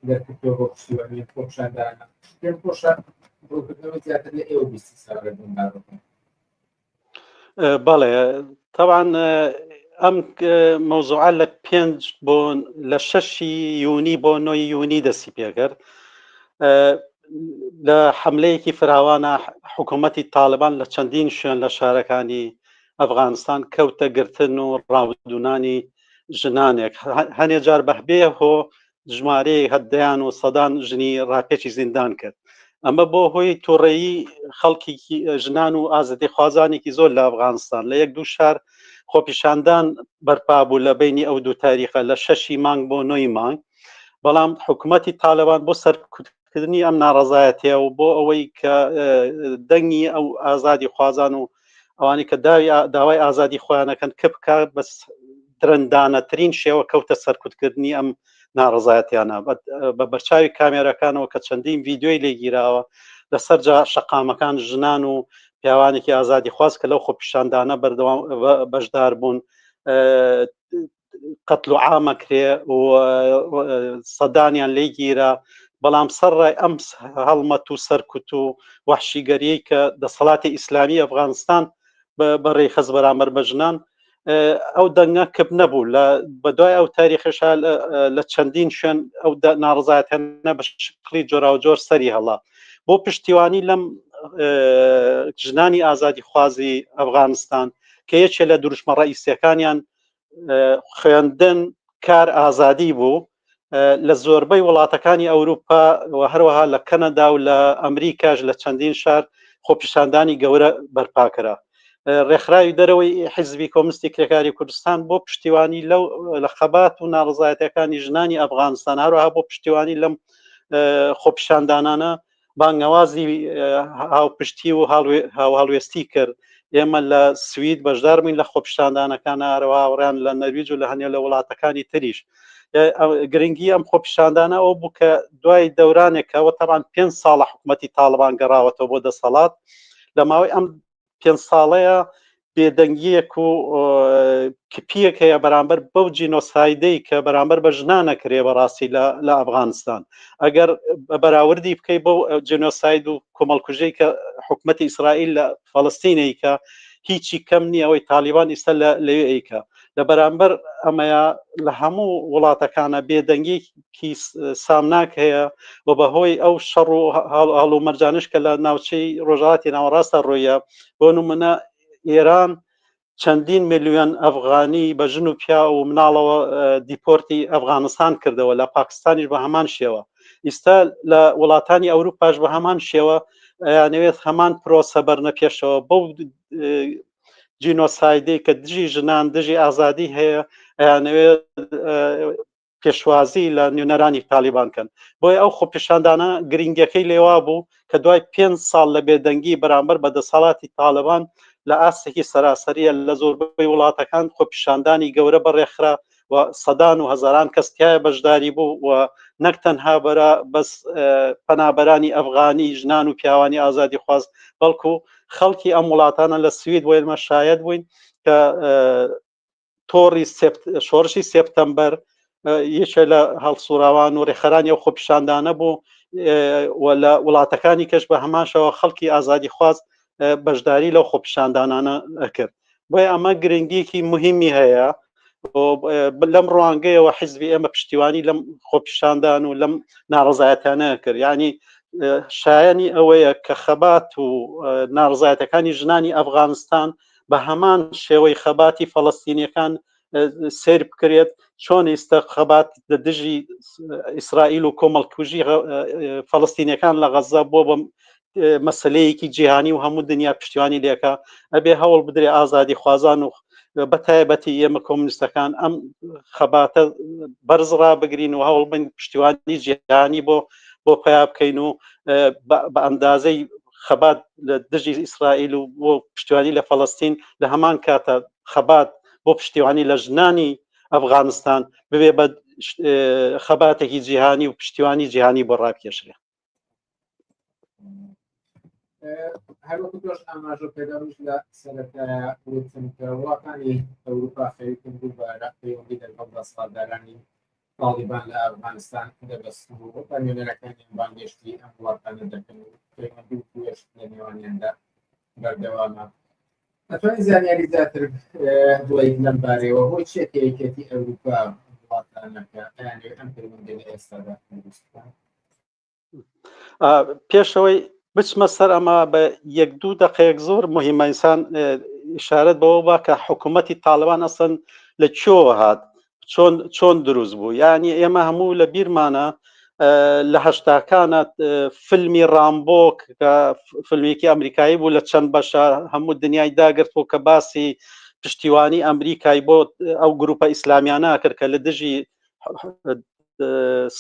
دەرکردووە بۆ پشتیوانی خۆپیشاندانە پێم خۆشە ڕوونکردنەوەی زیاتر لە ئێوە بیستی سەبارەت بەم بابەتە. بەڵێ تەوان. ئەم مەوزوعە لە پێنج بۆ لە شەشی یونی بۆ نۆی یونی دەستی پێکرد لە حملەیەکی فراوانە حکوومەتی تاالبان لە چەندین شوێن لە شارەکانی ئەفغانستان کەوتە گرتن و ڕاودونانی ژنانێک هەنێ جار بەبێ هۆ ژمارەیەک هەر دەیان و سەدان ژنی ڕاپێچی زیندان کرد ئەمە بۆ هۆی تووڕەیی خەڵکی ژنان و ئازادی خوازانێکی زۆر لە ئەفغانستان لە یەک دوو شار خۆپیشاندان بەرپا بوو لە بینی ئەو دوو تاریخە لە شەشی مانگ بۆ نۆی مانگ بەڵام حکوومەتی تاالبان بۆ سەرکوتکردنی ئەم ناڕزایەتەیە و بۆ ئەوەی کە دەنگی ئەو ئازادی خوازان و ئەوانەی کە داوای ئازادی خۆیانەکەن کە بکە بەس درەندانەترین شێوە کەوتە سەرکوتکردنی ئەم ناڕزایەتیانە بە بەرچاوی کامێرەکانەوە کە چەندین ڤیددیوی لێگیراوە لەسەر جا شەقامەکان ژنان و پیاوانێکی ئازادی خواست کە لەو خۆپیشاندانە بەردەوام بەشدار بوون قەتل و عامەکرێ و سەدانیان لێ گیرا بەڵام سەرڕای ئەم هەڵمەت و سەرکوت و وەحشیگەریی کە دەسەڵاتی ئیسلامی ئەفغانستان بەڕێی خست بەرامبەر بە ژنان ئەو دەنگە کپ نەبوو لە بەدوای ئەو تاریخشا لە چەندین شوێن ئەو ناڕزایەتەنە بە شکلی جۆراوجۆر سەری هەڵا بۆ پشتیوانی لەم ژنانی ئازادی خوازی ئەفغانستان کە یەکێ لە دروشمە ڕئیسیەکانیان خوێندن کار ئازادی بوو لە زۆربەی وڵاتەکانی ئەوروپا و هەروەها لە کەنەدا و لە ئەمریکاش لە چەندین شار خۆپیشاندانی گەورە بەرپاکرا ڕێکخراوی دەرەوەی حیزبی کۆمستی کرێکاری کوردستان بۆ پشتیوانی لەو لە خەبات و ناڕزایەتەکانی ژنانی ئەفغانستان هەروەها بۆ پشتیوانی لەم خۆپیشاندانانە بانگەوازی هاوپشتی و هاوهەڵوێستی کرد ئێمە لە سوید بەشدار بووین لە خۆپیشاندانەکان هەروەها هاوڕێیان لە نەرویج و لە هەنێ لە وڵاتەکانی تریش گرنگی ئەم خۆپیشاندانە ئەو بوو کە دوای دەورانێکەوە تەبان پێ ساڵە حکوومەتی تاڵبان گەڕاوەتەوە بۆ دەسەڵات لە ماوەی ئەم پێنج ساڵەیە بێدەنگیەک و کپیەک هەیە بەرامبەر بەو جینۆسایدەی کە بەرامبەر بە ژنانە کرێ بەڕاستی لە ئەفغانستان ئەگەر بەراوردی بکەی بۆ جینۆساید و کۆمەڵکوژەی کە حکوومەتی ئیسرائیل لە فەڵستینەیکە هیچی کەم نییە ئەوەی تالیبان ئیستا لەوێ ئەیکە لە بەرامبەر ئەمەیە لە هەموو وڵاتەکانە بێدەنگیکی سامناک هەیە و بەهۆی ئەو شەڕ و هەڵومەرجانش کە لە ناوچەی ڕۆژهەڵاتی ناوەڕاستە ڕۆیە بۆ نمونە ئێران چەندین میلیۆن ئەفغانی بە ژن و پیا و مناڵەوە دیپۆرتی ئەفغانستان کردەوە لە پاکستانیش بە هەمان شێوە ئیستا لە وڵاتانی ئەوروپاش بە هەمان شێوە ئەیانەوێت هەمان پرۆسە بەرنە پێشەوە بەو جینۆسایدەی کە دژی ژنان دژی ئازادی هەیە ئەیانەوێت پێشوازی لە نوێنەرانی تالیبان کەن بۆیە ئەو خۆپیشاندانە گرنگەکەی لێوا بوو کە دوای پێ ساڵ لە بێدەنگی بەرامبەر بە دەسەڵاتی تاالبان لە ئاستێکی سەراسەریە لە زۆربەی وڵاتەکان خۆپیشاندانی گەورە بەڕێخرا و سەدان و هەزاران کەس تایە بەشداری بوو و نەک تەنها بەرا بەس پەنابەرانی ئەفغانی ژنان و پیاوانی ئازادی خواست بەڵکو خەڵکی ئەم وڵاتانە لە سوید بۆ ئێمە شایەت بووین کە تۆڕی شۆڕشی سێپتەمبەر یەکێ لە هەڵسوڕاوان و ڕێخەرانی ئەو خۆپیشاندانە بوو و لە وڵاتەکانی کەش بە هەمانشەوە خەڵکی ئازادی خواست بەشداری لەو خۆپیشاندانانە ئەکرد بۆیە ئەمە گرنگیکی مهمی هەیە لەم ڕوانگەیەوە حیزبی ئێمە پشتیوانی لەم خۆپیشاندان و لەم ناڕزایەتانە کرد ینی شایانی ئەوەیە کە خەبات و ناڕزایەتەکانی ژنانی ئەفغانستان بە هەمان شێوەی خەباتی فەڵستینیەکان سیر بکرێت چۆن ئیستا خەبات لە دژی ئیسرائیل و کۆمەڵکوژی فەڵستینەکان لە غەزە بۆ بە مەسلەیەکی جیهانی و هەموو دنیا پشتیوانی لێکە ئەبێ هەوڵ بدرێ ئازادی خوازان و بەتایبەتی ئێمە کۆمنیستەکان ئەم خەباتە بەرز ڕابگرین و هەوڵ بن پشتیوانی جیهانی بۆ بۆ پیا بکەین و بە ئەندازەی خەبات لە دژی ئیسرائیل و بۆ پشتیوانی لە فەڵستین لە هەمان کاتە خەبات بۆ پشتیوانی لە ژنانی ئەفغانستان ببێ بە خەباتێکی جیهانی و پشتیوانی جیهانی بۆ ڕابکێشرێ. هەروەکو تۆش ئاماژە پێداویش لە سەرەتایە وتم کە وڵاتانی ئەوروپا خەریکن دووبارە پەیوەندی لەگەڵ دەسەڵاتدارانی تاڵیبان لە ئەفغانستان دەبەستن و نوێنەرەکانیان بانگێشتی ئەم وڵاتانە دەکەن و پەیوەندی و توێش لە نێوانیاندا بەردەوامە. ئەتوانی زانیاری زیاتر بڵێیت لەم بارەیەوە هۆی چیە کە یەکێتی ئەوروپا وڵاتانەکە ئەیانەوێت ئەم پەیوەندیە لە ئێستادا دروست بکەن؟ پێشەوەی بچمە سەر ئەمە بە یەک دوو دقەیەک زۆر مهمە ئینسان ئشارەت بەوە با کە حکوومەتی تاالبان ئەسن لە کوێوە هات چۆن چۆن دروست بوو یعنی ئێمە هەموو لە بیرمانە لە هەشتاکانە فیلمی ڕامبۆ کە فیلمێکی ئەمریکایی بوو لە چەند بەشە هەموو دنیای داگرت بوو کە باسی پشتیوانی ئەمریکای بۆ ئەو گروپە ئیسلامیانە کرد کە لە دژی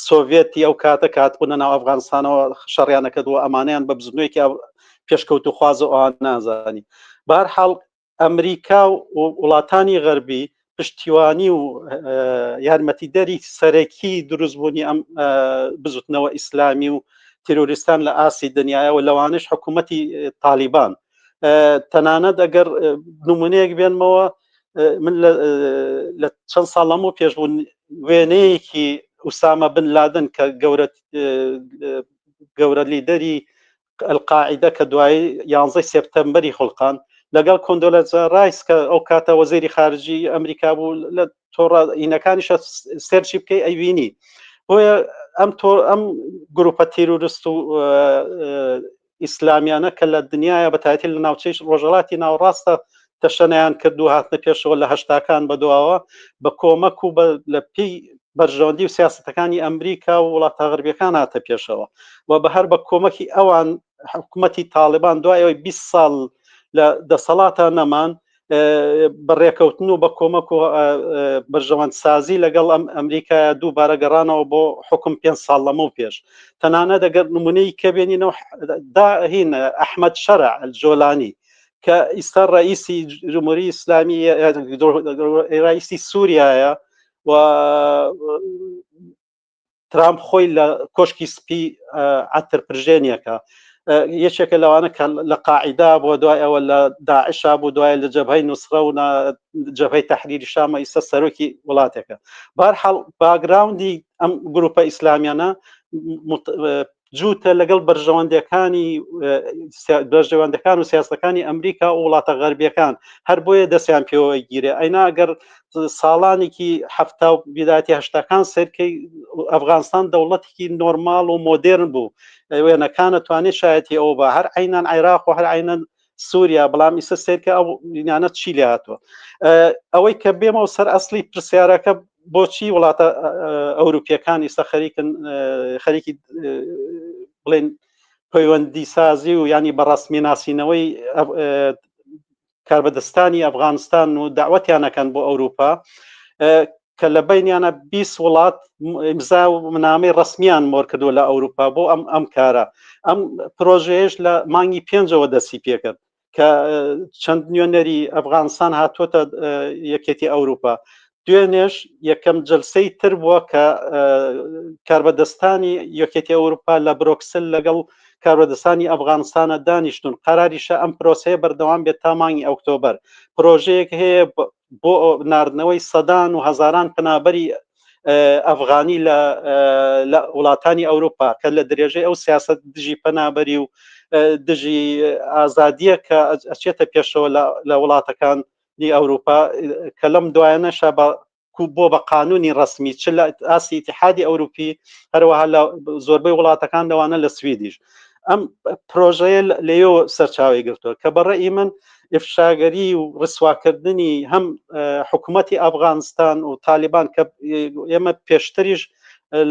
سۆڤێتی ئەو کاتە کات بوونە ناو ئەفغانستانەوە شەڕیانە کرد و ئەمانیان بە بزنوێکی پێشکەوت و خواز و ئەوان نازانی بار حاڵ ئەمریکا و وڵاتانی غەربی پشتیوانی و یارمەتیدەری سەرەکی دروستبوونی ئەم بزوتنەوە ئیسلامی و تیرۆریستان لە ئاستی دنیاەوە لەوانش حکوومەتی تالیبان تەنانەت ئەگەر نمونەیەک بێنمەوە من لە چەند ساڵ لەمە پێش بوون وێنەیەکی ئوسامە بن لادن کە گەورە گەورە لیدەری ئەلقاعیدە کە دوایی یانزەی سێپتەمبەری خوڵقان لەگەڵ کۆندۆلەزا ڕایس کە ئەو کاتە وەزیری خارجی ئەمریکا بوو لە تۆڕە ئینەکانیشە search ی بکەی ئەیبینی بۆیە ئەم تۆ ئەم گروپە تیرۆریست و ئیسلامیانە کە لە دنیاە بەتایەتی لە ناوچەی ڕۆژهەڵاتی ناوەڕاستە تەشەنەیان کرد و هاتنە پێشەوە لە هەشتاکان بەدواوە بە کۆمەک و لە پێی بەرژەوەندی و سیاستەکانی ئەمریکا و وڵاتە غەربیەکان هاتە پێشەوە و بە هەر بە کۆمەکی ئەوان حکوومەتی تاالبان دوای ئەوەی 20 ساڵ لە دەسەڵاتە نەمان بە ڕێکەوتن و بە کۆمەک و بەرژەوەندسازی لەگەڵ ئەم ئەمریکا دووبارە گەڕانەوە بۆ حکم پێ ساڵ لەمە و پێش تەنانە دەگەر نمونەی کە بێنینەوە داهین ئەحمەد شەرع جۆلانی کە ئیستا ڕئیسی جمهوری ئیسلامی ڕئیسی سووریایە و ترامپ خۆی لە کۆشکی سپی عەتر پرژێنیەکە یەکێکە لەوانە کە لە قاعیدا بۆ دوای ئەوە لە داعشا بوو دوای لە جەبهەی نوسرە و جەبهەی تەحریری شامە ئیستا سەرۆکی وڵاتێکە بارحاڵ background ی ئەم گروپە ئیسلامیانە جووتە لەگەڵ بەرژەوەندەکانی بەرژەوەندەکان و سیاستەکانی ئەمریکا و وڵاتە غەربیەکان هەر بۆیە دەستیان پێوە گیرێ ئەینا ئەگەر ساڵانێکی هەفتا و بیداتی هەشتاکان سەرکەی ئەفغانستان دەوڵەتێکی نۆرمال و مۆدێرن بوو وێنەکانە توانێت شایەتی ئەو بە هەر عینان عێراق و هەر عینەن سووریا بەڵام ئیسە سێرکە ئەو یانە چی لێ هاتووە ئەوەی کە بێمەوە سەر ئەسلی پرسیارەکە بۆچی وڵاتە ئەوروپیەکان ئیستا خەریکن خەریکی بڵێن پەیوەندی سازی و ینی بە ڕسمی ناسینەوەی کاربەدەستانی ئەفغانستان و داوەتیانەکەن بۆ ئەوروپا کە لە بینیانە 20 وڵات ئیمزا و منامەی ڕسمیان مۆر کردووە لە ئەوروپا بۆ ئەم ئەم کارە ئەم پرۆژەیەش لە مانگی پێنجەوە دەستی پێکرد کە چەند نوێنەری ئەفغانستان هاتووەتە یەکێتی ئەوروپا دوێنێش یەکەم جلسەی تر بووە کە کاربەدەستانی یەکێتی ئەوروپا لە برۆکسل لەگەڵ کاربەدەستانی ئەفغانستانە دانیشتون قەراریشە ئەم پرۆسەیە بەردەوام بێت تا مانگی ئۆکتۆبەر پرۆژەیەک هەیە بۆ ناردنەوەی سەدان و هەزاران پەنابەری ئەفغانی لە لە وڵاتانی ئەوروپا کە لە درێژەی ئەو سیاست دژی پەنابەری و دژی ئازادیە کە ئەچێتە پێشەوە لە وڵاتەکانی ئەوروپا کە لەم دوایانەشە بە بۆ بە قانونی ڕسمی چ لە ئاستی ئیتحادی ئەوروپی هەروەها لە زۆربەی وڵاتەکان لەوانە لە سویدیش ئەم پرۆژەیە لەیەوە سەرچاوی گرتووە کە بەڕێی من ئفشاگەری و ڕسواکردنی هەم حکوومەتی ئەفغانستان و تالیبان کە ئێمە پێشتریش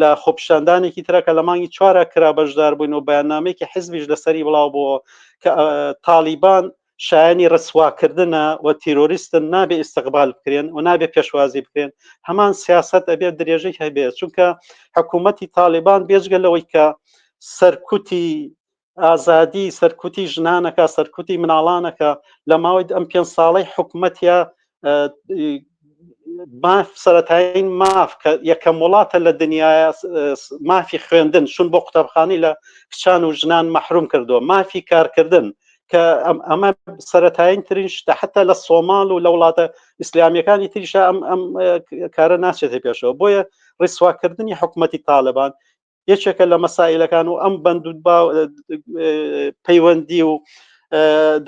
لە خۆپیشاندانێکی ترە کە لە مانگی چوارە کرا بەشدار بووین و بەیاننامەیەکی حزبیش لەسەری بڵاو بۆ کە تالیبان شایانی ڕسواکردنە و تیرۆریستن نابێ ئیستقبال بکرێن و نابێ پێشوازی بکرێن هەمان سیاست ئەبێت درێژەی هەبێت چونکە حکوومەتی تاالبان بێجگە لەوەی کە سەرکوتی ئازادی سەرکوتی ژنانەکە سەرکوتی مناڵانەکە لە ماوەی ئەم پێ ساڵەی حکوومەتە ماف سەتایین ماف کە یەکەم وڵاتە لە دنیاە مافی خوێندن چون بۆ قوتابخانی لە کچان و ژنان مەحروم کردووە مافی کارکردن کە ئەمە سەتایین ترین شتە حتا لە سۆماڵ و لە وڵاتە ئیسلامیەکانی تریشە ئەم ئەم کارە ناچێتە پێشەوە بۆیە ڕیسواکردنی حکوومەتی تاالبان یەکێکە لە مەسائلەکان و ئەم بەند و پەیوەندی و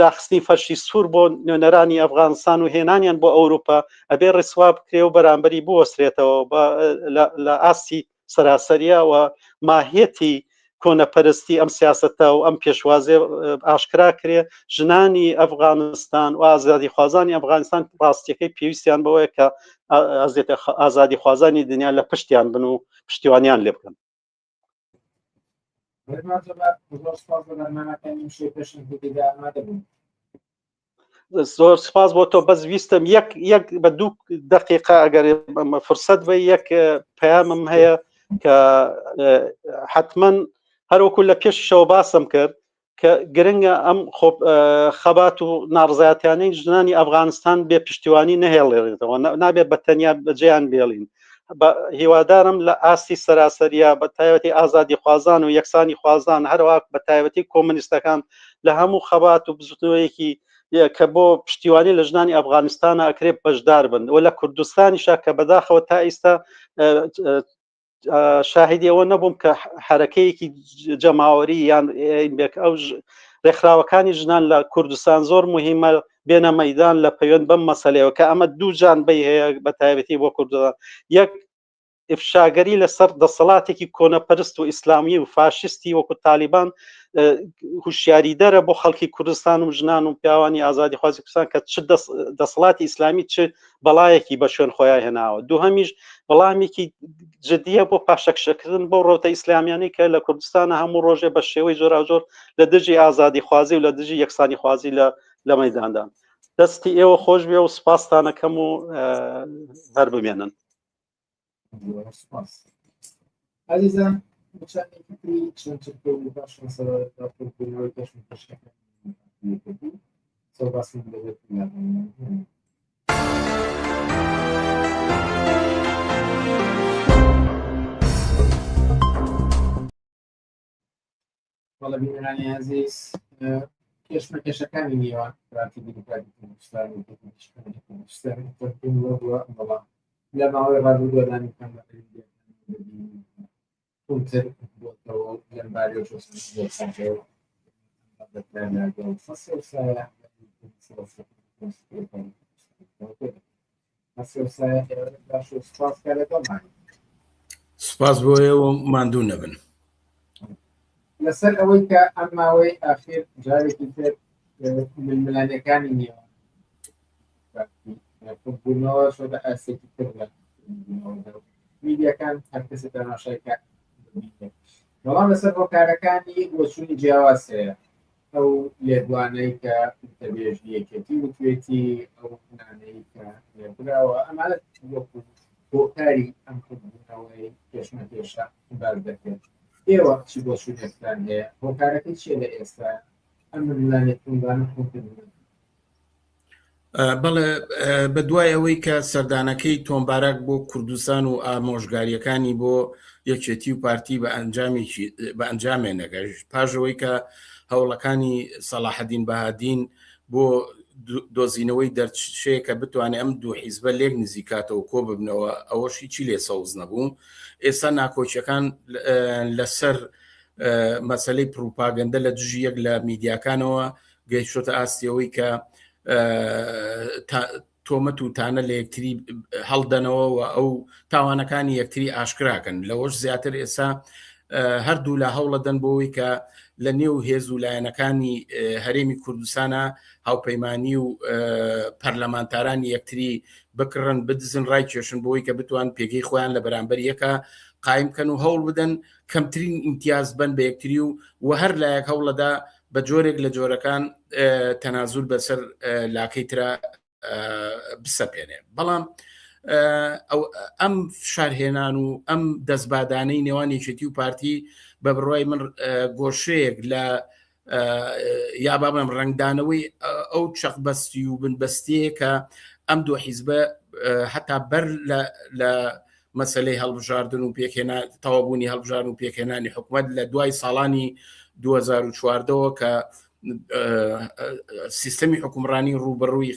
داخستنی فەرشی سوور بۆ نوێنەرانی ئەفغانستان و هێنانیان بۆ ئەوروپا ئەبێ ڕیسوا بکرێ و بەرامبەری بوەسترێتەوە لە ئاستی سەراسەریە و ماهیەتی کۆنەپەرستی ئەم سیاسەتە و ئەم پێشوازێ ئاشکرا کرێ ژنانی ئەفغانستان و ئازادیخوازانی ئەفغانستان ڕاستیەکەی پێویستیان بەوەیە کە ئازادیخوازانی دنیا لە پشتیان بن و پشتیوانیان لێ بکەن. زۆر سپاس بۆ تۆ بەس ویستم یەک یەک بە دوو دقیقە ئەگەر فرسەت بە یەک پەیامم هەیە کە حتمما هەروەکو لە پێشەوە باسم کرد کە گرنگە ئەم خەبات و ناڕزایەتیانەی ژنانی ئەفغانستان بێ پشتیوانی نەهێڵێتەوە نابێت بە تەنیا بەجێیان بێڵین هیوادارم لە ئاستی سەراسەریە بە تایبەتی ئازادی خوازان و یەکسانی خوازان هەروە بە تایبەتی کۆمنیستەکان لە هەموو خەبات و بزوتنەوەیەکی کە بۆ پشتیوانی لە ژنانی ئەفغانستانە ئەکرێ بەشدار بن و لە کوردستانیشا کە بەداخەوە تا ئیستا شاهیدی ئەوە نەبووم کە حرەکەیەکی جەماوەری یان ئەو ڕێکخراوەکانی ژنان لە کوردستان زۆر مهمە بێنە مەدان لە پەیوەند بەم مەسلەیەوە کە ئەمە دوو جان بەی هەیە بە تایبەتی بۆ کوردستان یەک ئفشاگەری لەسەر دەسەڵاتێکی کۆنەپەرست و ئیسلامی و فاشستی وەکو تالیبان هوشیاریدەرە بۆ خەڵکی کوردستان و ژنان و پیاوانی ئازادی خوازی کوردستان کە چ دەسەڵاتی ئیسلامی چ بەڵایەکی بە شوێن خۆیان هێناوە دووهەمیش وەڵامێکی جدیە بۆ پاشەکشەکردن بۆ ڕەوتە ئیسلامیانی کە لە کوردستانە هەموو ڕۆژێ بە شێوەی جۆراوجۆر لە دژی ئازادی خوازی و لە دژی یەکسانی خوازی لە لە مەداندا دەستی ئێوە خۆش بێ و سپاستانەکەم و هەر بمێنن عزیزان چەندێکی تری چەند چرکە و پاشان سەبارەت بە قوڵبوونەوەی کەشمەکەشەکانی قسە و باسمان دەبێت لە بەڵێ بینەرانی ئازیز کێشمەکێشەکانی نێوان پارتی دیموکراتی کوردستان و یەکێتی نیشتمانی کوردستان تەنتون بووە بەڵام لە ماوەی ڕابردووە لانیکەم لە پەیوەندییەکان دەبینین توندتر بۆتەوە و لەم بارەیەوە چۆن لەگەڵ سەسێ سپاس بۆ ئێوە ماندوو نەبن. لەسەر ئەوەی کە ئەم ماوەی ئاخیر جارێکی تر ململانێکانی نێوان بوونەوە شۆدە ئاستێکی تر لە میدیاکان هەر کەسێ تەماشای کە بەڵام لەسەر هۆکارەکانی بۆچوونی جیاواز هەیە ئەو لێدوانەی کە وتەبێژی یەکێتی وتوێتی، ئەو نانەی کە نێردراوە، ئەمانە وەکو هۆکاری ئەم کۆبوونەوەی کێشمەکێشە باس دەکرێت. ئێوە چی بۆچوونێکتان هەیە؟ هۆکارەکەی چییە لە ئێستا ئەم ململانێ توندانە توندتر بوون؟ بەڵێ بە دوای ئەوەی کە سەردانەکەی تۆم باراک بۆ کوردستان و ئامۆژگاریەکانی بۆ یەکێتی و پارتی بە ئەنجامێکی بە ئەنجامێ نەگەشت پاژەوەی کە هەوڵەکانی سەڵاحەدین بەهادین بۆ دۆزینەوەی دەرچەیە کە بتوانێت ئەم دوو حیزبە لێک نزیکاتەوە کۆ ببنەوە ئەوەش هیچی لێ سەوز نەبوو ئێستا ناکۆکیەکان لەسەر مەسلەی پروپاگەندە لە دژی یەک لە میدیاکانەوە گەیشتۆتە ئاستی ئەوەی کە تۆمەت و تانە لە یەکتری هەڵدەنەوە و ئەو تاوانەکانی یەکتری ئاشکراکەن لەوەش زیاتر ئێستا هەردوو لە هەوڵەدەن بۆەوەی کە لە نێو هێز و لایەنەکانی هەرێمی کوردستانە هاوپەیمانی و پەرلەمانتارانی یەکتری بکڕن بدزن ڕای کێشن بۆی کە بتوان پێگەی خۆیان لە بەرامبەر یەکە قایم کەن و هەوڵ بدەن کەمترین ئیمتیاز بن بە یەکتری و و هەر لایەک هەوڵەدا بە جۆرێک لە جۆرەکان تەنازول بەسەر لاکەی ترا بسەپێنێ بەڵام ئەم فشارهێنان و ئەم دەستبادانەی نێوان یەکێتی و پارتی بە بڕای من گۆشەیەک لە یا با بڵێم ڕنگدانەوەی ئەو چەقبەستی و بنبەستەیە کە ئەم دوو حیزبە هەتا بەر لە مەسەلەی هەڵبژاردن و پێکهێنا تەواوبوونی هەڵبژاردن و پێکهێنانی حکومەت لە دوای ساڵانی 2014ەوە کە سیستەمی حکومڕانی ڕووبەڕووی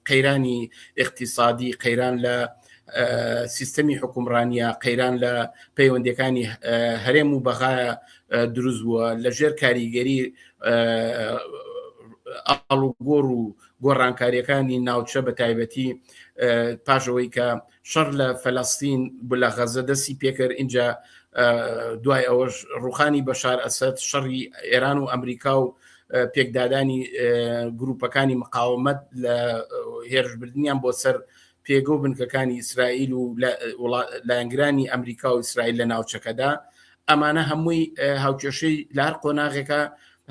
قەیرانی اقتصادی قەیران لە سیستەمی حکومڕانیە قەیران لە پەیوەندەکانی هەرێم و بەغاە دروست بووە لە ژێر کاریگەری ئاڵوگۆڕ و گۆڕانکاریەکانی ناوچە بە تایبەتی پاشەوەی کە شەڕ لە فەلەستین لە غەزە دەستی پێکرد اینجا دوای ئەوەش ڕوخانی بەشار ئەسەد شەڕی ئێران و ئەمریکا و پێکدادانی گروپەکانی مقاومەت لە هێرشبردنیان بۆ سەر پێگە و بنکەکانی ئیسرائیل و لایەنگرانی ئەمریکا و ئیسرائیل لە ناوچەکەدا ئەمانە هەمووی هاوکێشەی لە هەر قۆناغێکە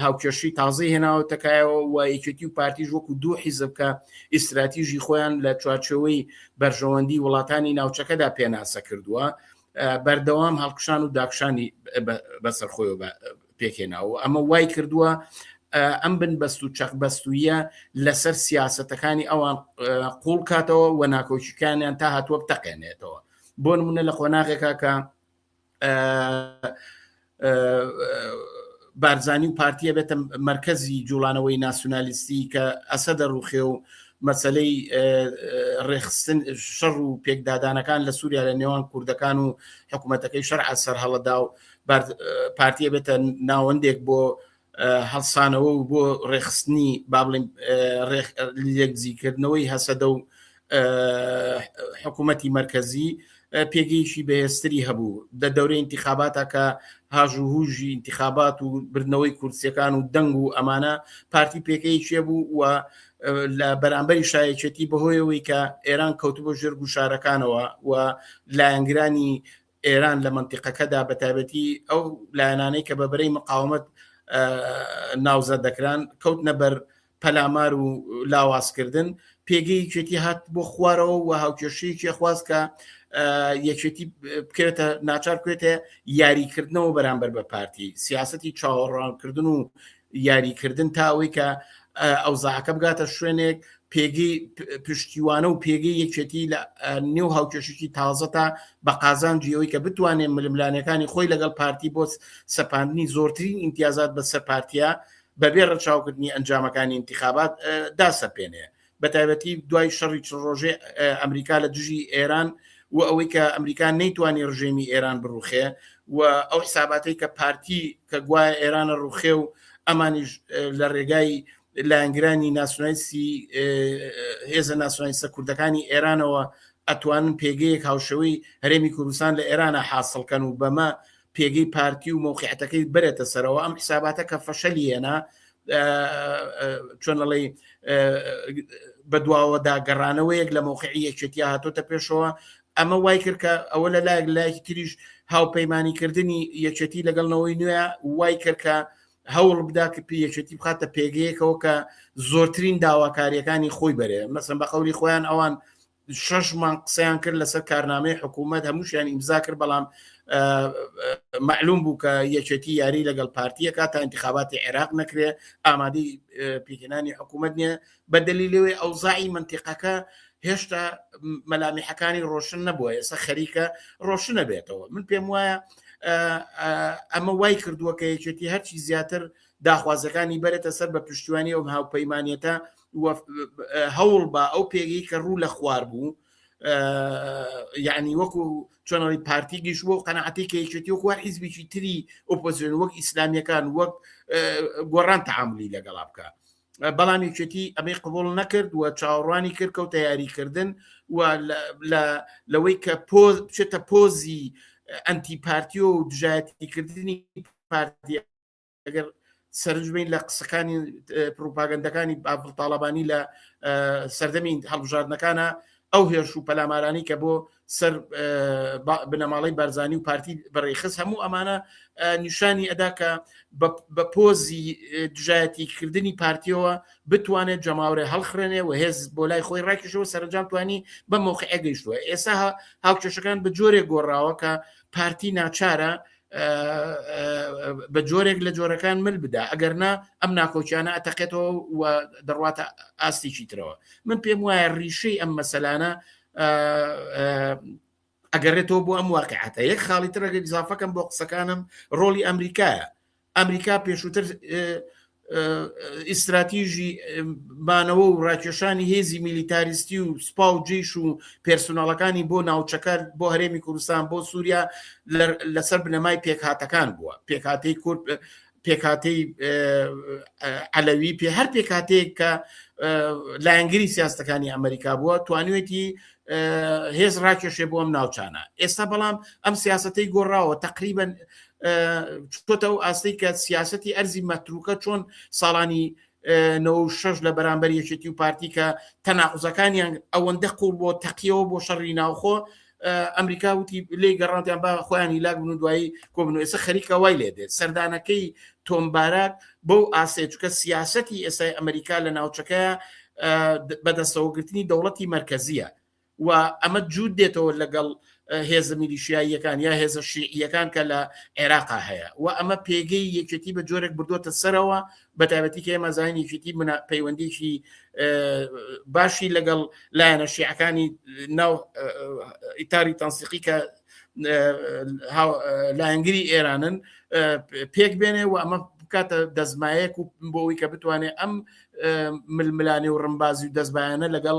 هاوکێشەی تازەی هێناوەتە کایەوە و یەکێتی و پارتیش وەکو دوو حیزب کە ئیستراتیژی خۆیان لە چوارچێوەی بەرژەوەندی وڵاتانی ناوچەکەدا پێناسە کردووە بەردەوام هەڵکشان و داکشانی بەسەر خۆیەوە پێکهێناوە ئەمە وای کردووە ئەم بن بەست و چەق بەستویە لەسەر سیاستەکانی ئەوان قوڵ کاتەوە و ناکۆکیەکانیان تا هاتووە بتەقێنێتەوە بۆ نمونە لە قۆناغێکا کە بارزانی و پارتیە بێتە مرکزی جوڵانەوەی ناسیونالیستی کە ئەسەدە ڕوخێ و مەسلەی ڕێخستن شەڕ و پێکدادانەکان لە سووریا لە نێوان کوردەکان و حکوومەتەکەی شەرع سەرهەڵەدا و پارتیە بێتە ناوەندێک بۆ هەڵسانەوە و بۆ ڕێخستنی با بڵێن لێکزیکردنەوەی هەسەدە و حکوومەتی مرکزی پێگەیەکی بەهێزتری هەبوو دە دەورەی انتخاباتە کە هاژ و هوژی انتخابات و بردنەوەی کورسیەکان و دەنگ و ئەمانە پارتی پێکەیەکی بوو و لە بەرامبەری شایەکێتی بەهۆیەوەی کە ئێران کەوتبوو ژێر گوشارەکانەوە و لایەنگرانی ئێران لە مەنتیقەکەدا بە تایبەتی ئەو لایەنانەی کە بە بەرەی مقاومەت ناوزەد دەکران کەوتنە بەر پەلامار و لاوازکردن پێگەی یەکێتی هات بۆ خوارەوە و هاوکێشەیەکی خواست کە یەکێتی بکەوێتە ناچار بکەوێتە یاریکردنەوە بەرامبەر بە پارتی سیاستی چاوەڕوانکردن و یاریکردن تا ئەوەی کە ئەوزاعەکە بگاتە شوێنێک پێگەی پشتیوانە و پێگەی یەکێتی لە نێو هاوکێشێکی تازەتا بە قازانجی ئەوەی کە بتوانێت ململانەکانی خۆی لەگەڵ پارتی بۆ سەپاندنی زۆرترین ئیمتیازات بەسەر پارتیا بەبێ ڕەچاوکردنی ئەنجامەکانی ئینتیخابات داسەپێنێ بەتایبەتی دوای شەڕی چ ڕۆژێ ئەمریکا لە دژی ئێران و ئەوەی کە ئەمریکا نەیتوانی ڕژێمی ئێران بڕوخێ و ئەو حساباتەی کە پارتی کە گوایە ئێرانە ڕوخێ و ئەمانیش لە ڕێگای لایەنگرانی ناسیۆنالیستی هێزە ناسیۆنالیستە کوردەکانی ئێرانەوە ئەتوانن پێگەیەک هاوشێوەی هەرێمی کوردستان لە ئێرانە حاصلکەن و بەمە پێگەی پارتی و مەوقعەتەکەی بەرێتە سەرەوە ئەم حساباتە کە فەشەلی هێنا چۆن ئەڵێ بەدواوەدا گەڕانەوەیەک لە مەوقعی یەکێتیا هاتۆتە پێشەوە ئەمە وای کرد کە ئەوە لە لایەک لایەکی تریش هاوپەیمانیکردنی یەکێتی لەگەڵ نەوەی نوێ وای کرد کە هەوڵ بدا کە پێ یەکێتی بخاتە پێگەیەکەوە کە زۆرترین داواکاریەکانی خۆی بەرێ مەسەن بە قەولی خۆیان ئەوان شەش مانگ قسەیان کرد لەسەر کارنامەی حکوومەت هەمووشیان ئیمزا کرد بەڵام معلوم بوو کە یەکێتی یاری لەگەڵ پارتیەکە تا انتخاباتی عێراق نەکرێ ئامادەی پێکهێنانی حکوومەت نییە بە دەلیلەوەی ئەوزاعی منتیقەکە هێشتا مەلامیحەکانی ڕۆشن نەبووە ئێستا خەریکە ڕۆشنە بێتەوە من پێم وایە ئەمە وای کردووە کە یەکێتی هەرچی زیاتر داخوازەکانی بەرێتە سەر بە پشتیوانی ئەو هاوپەیمانێتە هەوڵ بە ئەو پێگەی کە ڕوو لە خوار بوو یعنی وەکو چۆنەوەی پارتی گیش بۆ قەنەعەتی کە یەکێتی وەکو هەر حیزبێکی تری ئۆپۆزیسیۆن وەک ئیسلامیەکان وەک گۆڕان تعاملی لەگەڵا بکە بەڵام یەکێتی ئەمەی قبول نەکرد و چاوەڕوانی کرد کەوتە یاریکردن و لەوەی کە پۆز بچێتە پۆزی ئەنتی پارتی و دژایەتیکردنی پارتی ئەگەر سەرنج بین لە قسەکانی پروپاگەندەکانی بافڵ تاڵەبانی لە سەردەمی هەڵبژاردنەکانە ئەو هێرش و پەلامارانی کە بۆ سەر بنەماڵەی بارزانی و پارتی بەڕێخست هەموو ئەمانە نیشانی ئەدا کە بە پۆزی دژایەتی کردنی پارتیەوە بتوانێت جەماورێ هەڵخرێنێ و هێز بۆ لای خۆی ڕاکیشەوە سەرنجام توانی بە مۆقعە گەیشتووە ئێستا هاوکێشەکان بە جۆرێک گۆڕاوە کە پارتی ناچارە بە جۆرێک لە جۆرەکان مل بدا ئەگەر نا ئەم ناکۆکیانە ئەتەقێتەوە و دەڕواتە ئاستێکی ترەوە من پێم وایە ڕیشەی ئەم مەسەلانە ئەگەڕێتەوە بۆ ئەم واقعەتە یەک خاڵی تر ئەگەر ئیزافەکەم بۆ قسەکانم ڕۆڵی ئەمریکایە ئەمریکا پێشووتر ئیستراتیژی مانەوە و ڕاکێشانی هێزی میلیتاریستی و سوپا و جیش و پێرسوناڵەکانی بۆ ناوچەکە بۆ هەرێمی کوردستان بۆ سووریا لەسەر بنەمای پێکهاتەکان بووە پێکهاتەی کورد. پێکهاتەی عەلەوی پێ هەر پێکهاتەیەک کە لایەنگری سیاستەکانی ئەمریکا بووە توانیوێتی هێز ڕاکێشێ بۆ ئەم ناوچانە ئێستا بەڵام ئەم سیاستەی گۆڕاوە تقریبن چۆتە ئەو ئاستی کە سیاستی ئەرزی مەتروکە چۆن ساڵانی 96 لە بەرامبەر یەکێتی و پارتی کە تەناقزەکانیان ئەوەندە قوڵ بۆ تەقیەوە بۆ شەڕی ناوخۆ ئەمریکا وتی لێی گەڕاندیان با خۆیان هیلاک بن و دوایی کۆبن و ئێستا خەریکە وای لێ دێت سەردانەکەی تۆم باراک بەو ئاسێ چکە سیاسەتی ئێستای ئەمریکا لە ناوچەکەیە بەدەستەوەگرتنی دەوڵەتی مەرکەزیە و ئەمە جووت دێتەوە لەگەڵ هێزە میلیشیاییەکان یا هێزە شیعیەکان کە لە عێراقا هەیە و ئەمە پێگەی یەکێتی بە جۆرێک بردووەتە سەرەوە بە تایبەتی کە ئێمە زانین یەکێتی پەیوەندیکی باشی لەگەڵ لایەنە شیعەکانی ناو ئیتاری تەنسیقی کە لایەنگری ئێرانن پێک بێنێ و ئەمە بکاتە دەستمایەک و بۆ ئەوی کە بتوانێت ئەم ململانێ و ڕمبازی و دەستبایانە لەگەڵ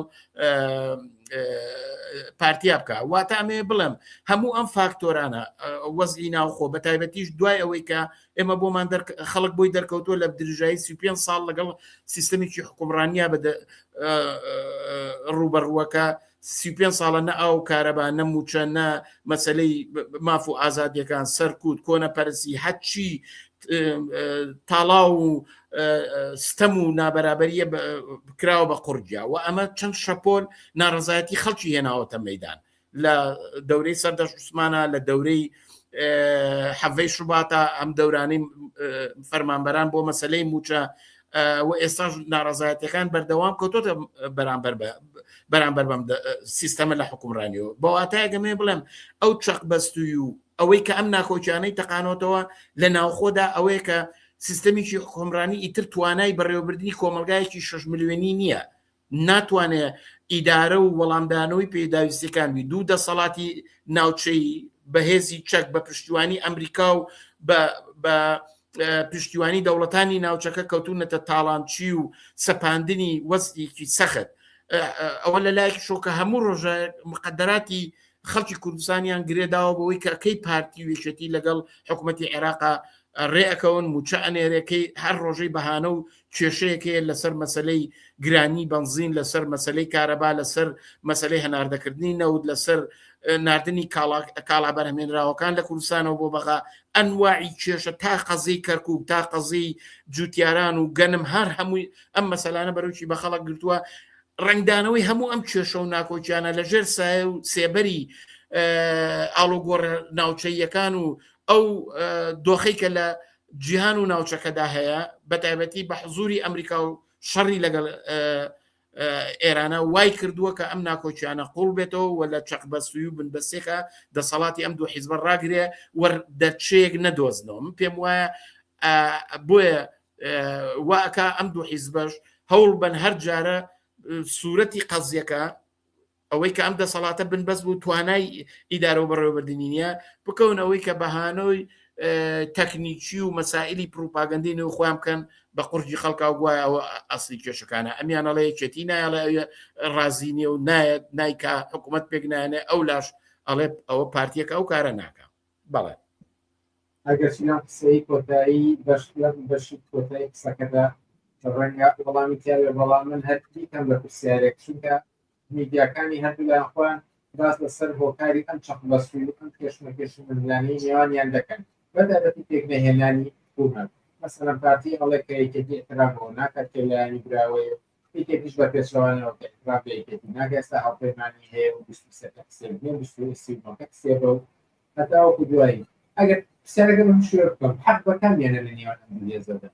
پارتیا بکە واتە ئەمێ بڵێم هەموو ئەم فاکتۆرانە وەزعی ناوخۆ بە تایبەتیش دوای ئەوەی کە ئێمە بۆمان خەڵک بۆی دەرکەوتووە لە درژایی 35 ساڵ لەگەڵ سیستەمێکی حکومڕانیا بە ڕوبەڕووەکە 35 ساڵە نە ئاو کارەبا نە موچە نە مەسلەی ماف و ئازادیەکان سەرکوت کۆنە پەرسی هەرچی تاڵاو و ستەم و نابەرابەریە کراوە بە قڕگیا و ئەمە چەند شەپۆل ناڕزایەتی خەڵکی هێناوەتە مەدان لە دەورەی سەردەشت عوسمانە لە دەورەی حەڤەی شوباتە ئەم دەورانەی فەرمانبەران بۆ مەسلەی موچە و ئێستاش ناڕزایەتەکان بەردەوام کەوتۆتە بەرامبەر بە بەرامبەر بەم سیستەمە لە حکومڕانیەوە بەواتایەگەمێ بڵێم ئەو چەق بەستوی و ئەوەی کە ئەم ناکۆکیانەی تەقانەوەتەوە لە ناوخۆدا ئەوەیە کە سیستەمێکی حکومڕانی ئیتر توانای بەڕێوەبردنی کۆمەلگایەکی 6 ملیۆنی نییە ناتوانێ ئیدارە و وەڵامدانەوەی پێداویستیەکان بی دوو دەسەڵاتی ناوچەیی بەهێزی چەک بە پشتیوانی ئەمریکا و بە پشتیوانی دەوڵەتانی ناوچەکە کەوتونەتە تاڵانچی و سەپاندنی وەزعێکی سەخت ئەوە لە لایەکی شۆکە هەموو ڕۆژە مقدراتی خەڵکی کوردستانیان گرێداوە بەوەی کە کەی پارتی و یەکێتی لەگەڵ حکوومەتی عێراقا ڕێ ئەکەون موچە ئەنێرێکەی هەر ڕۆژەی بەهانە و کێشەیەک هەیە لەسەر مەسلەی گرانی بەنزین لەسەر مەسلەی کارەبا لەسەر مەسلەی هەناردەکردنی نەوت لەسەر ناردنی کاڵا بەرهمێنراوەکان لە کوردستانەوە بۆ بەغا ئەنواعی کێشە تا قەزیی کەرکک تا قەزیی جوتیاران و گەنم هەر هەمووی ئەم مەسەلانە بەرۆکی بە خەڵک گرتووە ڕەنگدانەوەی هەموو ئەم کێشە و ناکۆکیانە لە ژێر سایە و سێبەری ئاڵوگۆڕە ناوچەییەکان و ئەو دۆخەی کە لە جیهان و ناوچەکەدا هەیە بە تایبەتی بە حزوری ئەمریکا و شەڕی لەگەڵ ئێرانە وای کردووە کە ئەم ناکۆکیانە قوڵ بێتەوە و لە چەقبەستووی و بنبەستێکە دەسەڵاتی ئەم دوو حیزبە ڕاگرێ و دەرچەیەک نەدۆزنەوە من پێم وایە بۆیە واکە ئەم دوو حیزبەش هەوڵ بن هەر جارە سوورەتی قەزیەکە ئەوەی کە ئەم دەسەڵاتە بنبەست بوو توانای ئیدارە و بەڕێوەبردنی نییە بکەون ئەوەی کە بەهانۆی تەکنیکی و مەسائلی پروپاگەندەی نێو خۆیان بکەن بە قورجی خەڵکا و گوایە ئەوە ئەسلی کێشەکانە ئەمیان ئەڵێ یەکێتی نایەڵێ ئەوێ ڕازی نییە و نایەت نایکا حکوومەت پێک نایەنێ ئەو لاش ئەڵێ ئەوە پارتیەکە ئەو کارە ناکا بەڵێ. ئەگەرچی لەم قسەی کۆتایی بەش لەم بەشی کۆتایی قسەکەدا ڕەنگە وەڵامی تیاوێ بەڵام من هەر بیکەم بە پرسیارێک چونکە میدیاکانی هەردوولایان خۆیان باس لەسەر هۆکاری ئەم چەقبەستووی و ئەم کێشمەکێش و ململانێی نێوانیان دەکەن بەتایبەتی پێکنەهێنانی حکوومەت مەسەلەن پارتی ئەڵێ کە یەکێتی ئیعتراف بەوە ناکات کە لایەنی براوەیە و یەکێتیش بە پێچەوانەوە کە ئیعتراف بە یەکێتی ناکات ئێستا هاوپەیمانی هەیە و 23 کە حسێب نییە 39 کە حسێبە و هەتاوەکو دوایی ئەگەر پرسیارەکە بەم شێوە بکەم حەق بە کامیانە لە نێوان ئەم دوو هێزەدا؟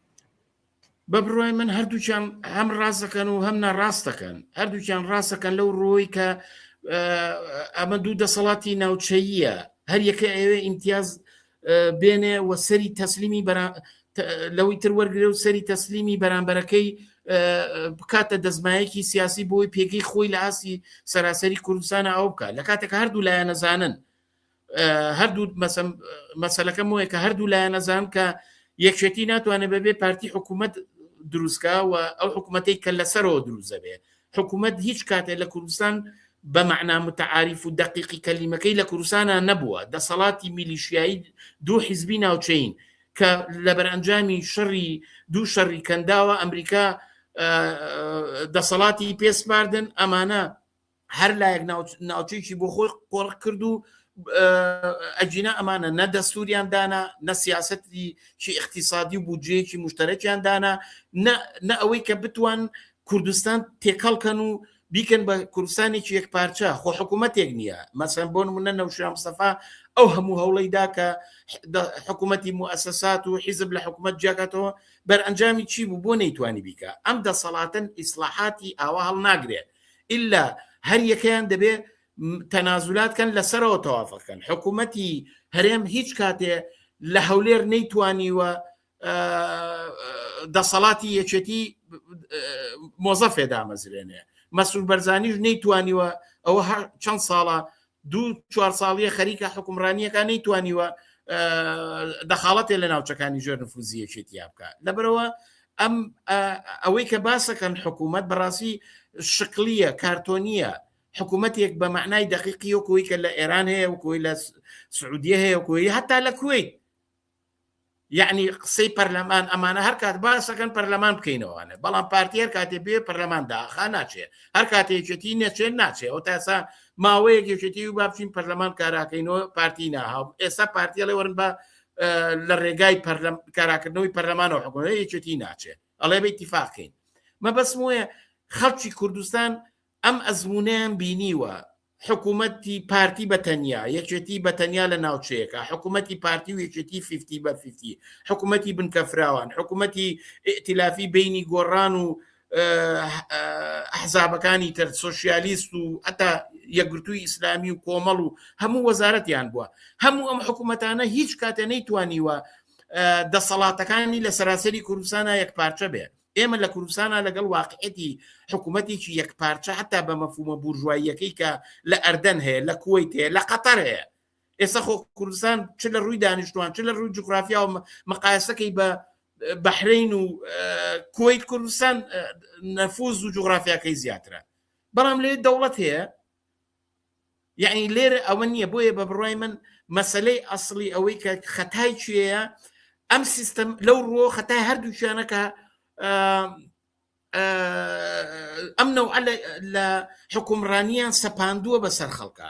بە بڕوای من هەردووکیان هەم ڕاستەکەن و هەم ناڕاستەکەن هەردووکیان ڕاستەکەن لەو ڕۆی کە ئەمە دوو دەسەڵاتی ناوچەیە هەر یەکە ئەوێ ئیمتیاز بێنێ و سەری تەسلیمی لەوەی تر وەرگێ و سەری تەسلیمی بەرامبەرەکەی بکاتە دەستمایەکی سیاسی بۆی پێگەی خۆی لە ئاسی سەراسەری کوردستانە ئەو بکە لە کاتێک هەردوو لایەنەزانن هەردوو مەسەلەکە مۆیە کە هەردوو لایەنەزان کە یەکێتی ناتوانێت بەبێ پارتی حکوومەت دروستکە و ئەو حکوومەتەی کە لەسەرەوە دروست دەبێ حکوومەت هیچ کاتێ لە کوردستان بە معنا متعاریف و دقیقی کەلیمەکەی لە کوردستانە نەبووە دەسەڵاتی میلیشیایی دوو حیزبی ناوچەین. کە لە بەرئەنجامی شەڕی دوو شەڕی کەنداوە ئەمریکا دەسەڵاتی پێسپاردن ئەمانە هەر لایەک ناوچەیەکی بۆ خۆی قۆڕ کرد و ئەگینا ئەمانە نە دەستوریان دانا نە سیاستی چی اقتصادی و بودجەیەکی مشتەرەکیان دانا نە ئەوەی کە بتوان کوردستان تێکەڵکەن و بیکەن بە کوردستانێکی یەک پارچە خۆ حکوومەتێک نییە مەسەن بۆ نمونە نەوشیروان مستەفا ئەو هەموو هەوڵیدا کە حکوومەتی موئەسەسات و حیزب لە حکوومەت جیاکاتەوە بەرئەنجامی چی بوو بۆ نەیتوانی بیکە ئەم دەسەڵاتن ئیسلاحاتی ئاوا هەڵناگرێ ئللا هەر یەکەیان دەبێ تەنازولات کەن لەسەرەوە تەوافقکەن حکوومەتی هەرێم هیچ کاتێ لە هەولێر نەیتوانیوە دەسەڵاتی یەکێتی مۆزەفێ دامەزرێنێ مەسرور بەرزانیش نەیتوانیوە ئەوە چەند ساڵە دوو چوار ساڵیە خەریکە حکومڕانیەکە نەیتوانیوە دەخاڵەتێ لە ناوچەکانی ژێر نفوزی یەکێتیا بکە لەبەرەوە ئەم ئەوەی کە باسەکەن حکوومەت بەڕاستی شکلیە کارتۆنیە حکوومەتێک بە معنای دقیقی وەکوی کە لە ئێران هەیە وکۆی لە سعودیە هەیە وکۆی هەتا لە کویت یعنی قسەی پەرلەمان ئەمانە هەر کات باسەکەن پەرلەمان بکەینەوانە بەڵام پارتی هەر کاتێ بێ پەرلەمان داخا ناچێ هەر کاتێ یەکێتی نەچێت ناچێ ئەو تاسا ماوەیەک یەکێتی و با بچین پەرلەمان کاراکەینەوە پارتی ناها ئێستا پارتی ئەڵێ وەرن بە لە ڕێگای کاراکردنەوەی پەرلەمانەوە حکومەت یەکێتی ناچێ ئەڵێ بە ئیتیفاقین مەبەستم وەیە خەڵکی کوردستان ئەم ئەزموونەیان بینیوە حکوومەتی پارتی بە تەنیا، یەکێتی بە تەنیا لە ناوچەیەکە، حکوومەتی پارتی و یەکێتی فیفتی بە فیفتی، حکوومەتی بنکە فراوان، حکوومەتی ئیئتیلافی بەینی گۆڕان و ئەحزابەکانی تر، سۆسیالیست و هەتا یەکگرتووی ئیسلامی و کۆمەڵ و هەموو وەزارەتیان بووە. هەموو ئەم حکوومەتانە هیچ کاتێ نەیتوانیوە دەسەڵاتەکانی لە سەراسەری کوردستانا یەکپارچە بێ. ئێمە لە کوردستانا لەگەڵ واقعیەتی حکوومەتێکی یەکپارچە حتا بە مەفهومە بورژواییەکەی کە لە ئەردەن هەیە لە کوەیت هەیە لە قەتەر هەیە ئێستا خۆ کوردستان چ لە ڕووی دانیشتوان چ لە ڕووی جوگرافیا و مقایسەکەی بە بەحرین و کوەیت کوردستان نەفوز و جوگرافیاکەی زیاترە بەڵام لێ دەوڵەت هەیە یعنی لێرە ئەوە نییە بۆیە بە بڕای من مەسلەی ئەسڵی ئەوەی کە خەتای کوێیە ئەم سیستەم لەو ڕووە خەتای هەردووکیانە کە ئەم نەوعە لە حکومڕانیان سەپاندووە بەسەر خەڵکە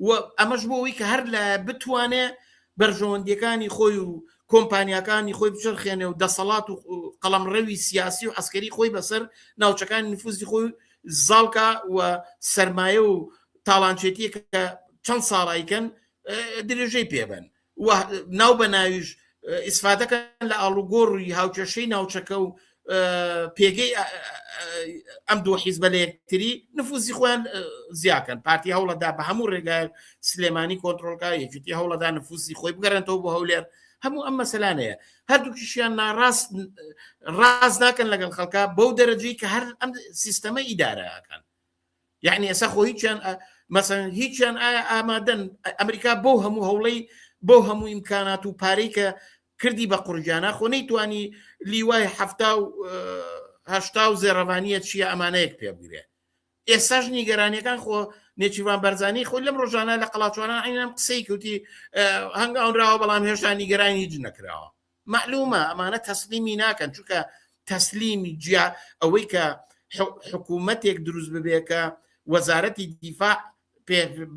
و ئەمەش بۆ ئەوەی کە هەر لە بتوانێ بەرژەوەندیەکانی خۆی و کۆمپانیاکانی خۆی بچرخێنێ و دەسەڵات و قەڵەمڕەوی سیاسی و عسکەری خۆی بەسەر ناوچەکانی نفوزی خۆی زاڵکا و سەرمایە و تاڵانچێتیە کە چەند ساڵایکەن درێژەی پێبن و ناو بە ناویش ئیسفادەکەن لە ئاڵوگۆڕی هاوکێشەی ناوچەکە و پێگەی ئەم دوو حیزبە لە یەکتری نفوزی خۆیان زیاکەن پارتی هەوڵەدا بە هەموو ڕێگای سلێمانی کۆنتترۆلکە یەکێتی هەوڵەدا نفوزی خۆی بگەڕێنەوە بۆ هەولێر هەموو ئەم مەسەلانەیە هەردووکیشیان ناڕاست ڕاست ناکەن لەگەڵ خەڵکە بەو دەرەجەی کە هەر ئەم سیستەمە ئیدارەکەن یعنی ئێستا خۆ هیچیان مەسەن هیچیان ئایا ئامادەن ئەمریکا بۆ هەموو هەوڵەی بۆ هەموو ئیمکانات و پارەی کە کردی بە قورجانە خۆ نەیتوانی لیوای هەفتا و هەشتا و زێڕەوانیە چییە ئەمانەیەک پێ بگرێ ئێستاش نیگەرانیەکان خۆ نێچیروان بەرزانی خۆی لەم ڕۆژانە لە قەڵاچوانان عینام قسەی کەوتی هەنگاونراوە بەڵام هێشتا نیگەرانی هیچ نەکراوە معلومە ئەمانە تەسلیمی ناکەن چونکە تەسلیمی جیا ئەوەی کە حکوومەتێک دروست ببێ کە وەزارەتی دیفاع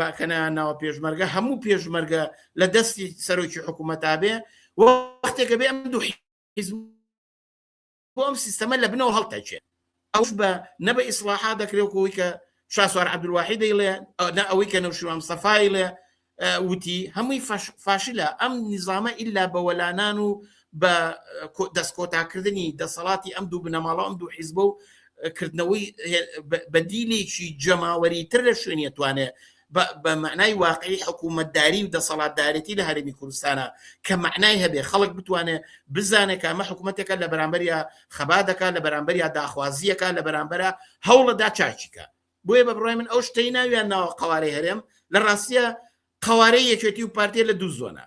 باکەنە ناوە پێشمەرگە هەموو پێشمەرگە لە دەستی سەرۆکی حکوومەتا بێ وەختێکە بێ ئەم دوو حیزب بۆ ئەم سیستەمە لە بنەوە هەڵتەکێت ئەوش بە نە بە ئیسلاحا دەکرێت وەکو ئەوەی کە شاسوار عەبدولواحید دەیڵێ نە ئەوەی کە نەوشیروان مستەفا ئەیڵێ وتی هەمووی فاشلە ئەم نیزامە ئیلا بە وەلانان و بە دەستکۆتاکردنی دەسەڵاتی ئەم دوو بنەماڵە ئەم دوو حیزبە و کردنەوەی بەدیلێکی جەماوەری تر لە شوێنیە توانێ بە مەعنای واقعی حکوومەتداری و دەسەڵاتدارێتی لە هەرێمی کوردستانە کە مەعنای هەبێ خەڵک بتوانێ بزانێت کە ئەمە حکوومەتێکە لە بەرامبەریا خەبات دەکات لە بەرامبەریا داخوازییەکە لە بەرامبەرە هەوڵەدا چاکیکە بۆیە بە بڕای من ئەو شتەی ناویان ناوە قەوارەی هەرێم لە ڕاستیە قەوارەی یەکێتی و پارتیە لە دوو زۆنە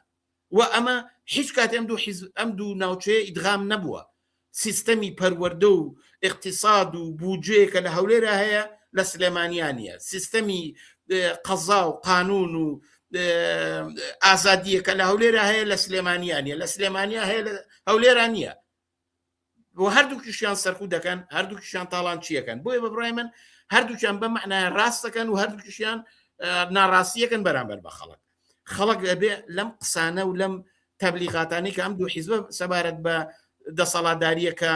و ئەمە هیچ کات ئەم دوو حیزب ئەم دوو ناوچەیە ئیدغام نەبووە سیستەمی پەروەردە و ئیقتیساد و بودجەیە کە لە هەولێرا هەیە لە سلێمانیا نییە سیستەمی قەزا و قانون و ئازادیەکە لە هەولێرا هەیە لە سلێمانیا نیە لە سلێمانیا هەیە لە هەولێرا نییە بۆ هەردووکیشیان سەرکو دەکەن هەردووکیشیان تاڵان چیەکەن بۆیە بە بڕای من هەردووکیان بە معنای ڕاست دەکەن و هەردووکیشیان ناڕاستیەکەن بەرامبەر بە خەڵک خەڵک ئەبێ لەم قسانە و لەم تەبلیغاتانی کە ئەم دوو حیزبە سەبارەت بە دەسەڵاتداریەکە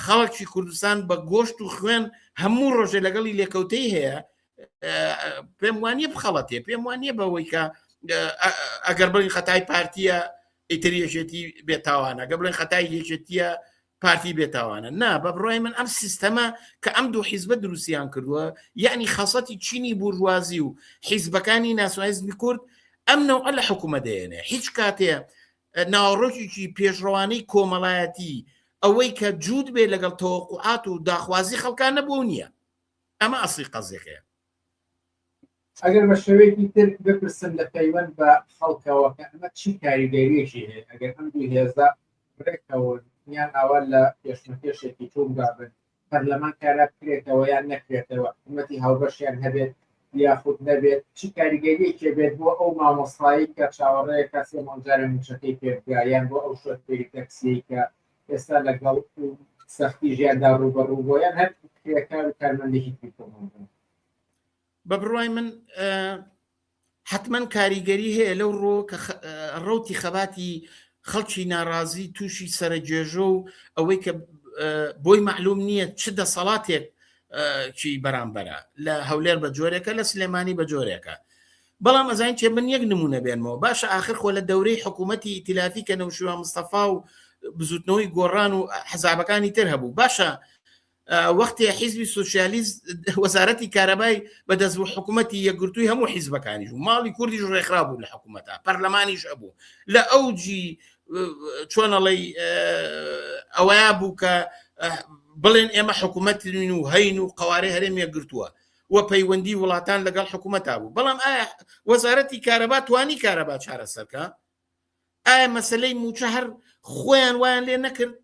خەڵکی کوردستان بە گۆشت و خوێن هەموو ڕۆژێ لەگەڵی لێکەوتەی هەیە پێم وانە بخەڵەتێ پێم وانە بەوەی کە ئەگەر بڵین خەتای پارتیە ئیتر یەکێتی بێتاوانە گە بڵێن خەتای یەکێتیە پارتی بێتاوانە نا بە بڕای من ئەم سیستەمە کە ئەم دوو حیزبە دروستیان کردووە یعنی خەسەتی چینی بورژوازی و حیزبەکانی ناسیۆنالیزمی کورد ئەم نەوعە لە حکوومە دەێنێ هیچ کاتێ ناوەڕۆکێکی پێشڕەوانەی کۆمەڵایەتی ئەوەی کە جوود بێ لەگەڵ تەوەقوعات و داخوازی خەڵکان نەبوو نییە ئەمە ئەسلی قەزیەکەیە. ئەگەر بە شێوەیەکی تر بپرسم لە پەیوەند بە خەڵکەوە کە ئەمە چی کاریگەریەکی هەیە ئەگەر ئەم دوو هێزە ڕێکەون یان ئاوا لە پێشمەکێشێکی تونددا بن پەرلەمان کارا بکرێتەوە یان نەکرێتەوە حکوومەتی هاوبەشیان هەبێت یاخود نەبێت چی کاریگەریەکی بێت بۆ ئەو مامۆستایی کە چاوەڕێیە کە سێ مانگ جارێ مووچەکەی پێ بگا یان بۆ ئەو شۆفێری تەکسیەی کە ئێستا لەگەڵ سەختی ژیاندا ڕووبەڕوو بۆ یان هەر کرێکار و کارمەندێکی تری کۆمەڵگا. بە بڕوای من حتمما کاریگەری هەیە لەو ڕۆ کە ڕوتی خەباتی خەڵکی ناڕازی تووشی سەرەگێژە و ئەوەی کە بۆی معلوم نییە چ دەسەڵاتێک چی بەرامبەرە لە هەولێر بە جۆرێکە لە سلێمانی بە جۆرێکە بەڵام ئەزانین چێ من یەک نمونە بێنمەوە باشە ئاخر خۆ لە دەورەی حکوومەتی ئیتلافی کە نەوشیروان مستەفا و بزوتنەوەی گۆڕان و حەزابەکانی تر هەبوو باشە وەختێ حیزبی سوسیالیست وەزارەتی کارەبای بەدەست بوو حکوومەتی یەکگرتووی هەموو حیزبەکانیش و ماڵی کوردیش ڕێکخرا بوو لە حکوومەتە پەرلەمانیش هەبوو لە ئەوجی چۆنەڵی ئەوەیە بوو کە بڵێن ئێمە حکوومەتین و هەین و قوارەی هەرێم یەکگرتووە و پەیوەندی وڵاتان لەگەڵ حکوومەتا بوو بەڵام ئایا وەزارەتی کارەبا توانی کارەبا چارەسەرکە ئایا مەسلەی موچە هەر خۆیان وایان لێ نەکرد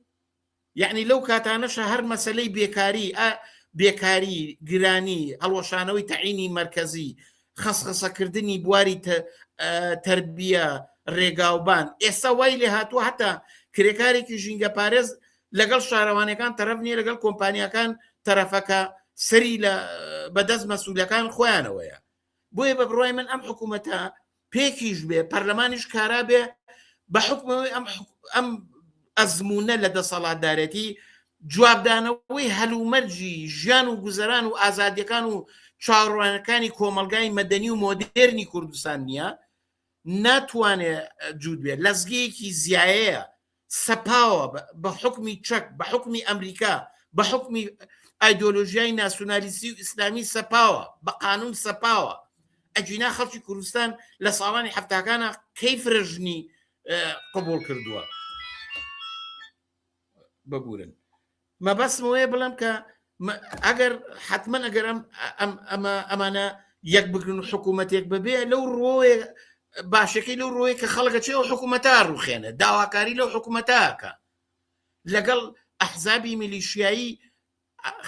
یعنی لەو کاتانەشە هەر مەسلەی بێکاری بێکاری گرانی هەڵوەشانەوەی تەعینی مرکزی خەسخەسەکردنی بواری تربیە ڕێگاوبان ئێستا وای لێ هاتووە هەتا کرێکارێکی ژینگە پارێز لەگەڵ شارەوانەکان تەرەف نییە لەگەڵ کۆمپانیاکان تەرەفەکە سەری لە بەدەست مەسوولەکان خۆیانەوەیە بۆیە بە بڕای من ئەم حکوومەتە پێکیش بێ پەرلەمانیش کارا بێ بە حکومەوەی ئەم ئەم ئەزمونە لە دەسەڵاتدارێتی جوابدانەوەی هەلومەرجی ژیان و گوزەران و ئازادیەکان و چاوەڕوانەکانی کۆمەلگای مەدەنی و مۆدێرنی کوردستان نییە ناتوانێ جوود بێت لەزگەیەکی زیایەیە سەپاوە بە حوکمی چەک، بە حوکمی ئەمریکا، بە حوکمی ئایدۆلۆژیای ناسیونالیستی و ئیسلامی سەپاوە، بە قانون سەپاوە. ئەگینا خەڵکی کوردستان لە ساڵانی حەفتاکانە کەی فرەژنی قبوڵ کردووە؟ ببورن. مەبەستم ئەوەیە بڵێم کە ئەگەر حتمما ئەگەر ئەم ئەم ئەمە ئەمانە یەک بگرن و حکوومەتێک ببێ لەو ڕۆیە باشەکەی لەو ڕۆیە کە خەڵکە چێ ئەو حکوومەتە ڕوخێنە داواکاری لەو حکوومەتاکە لەگەڵ ئەحزابی میلیشیایی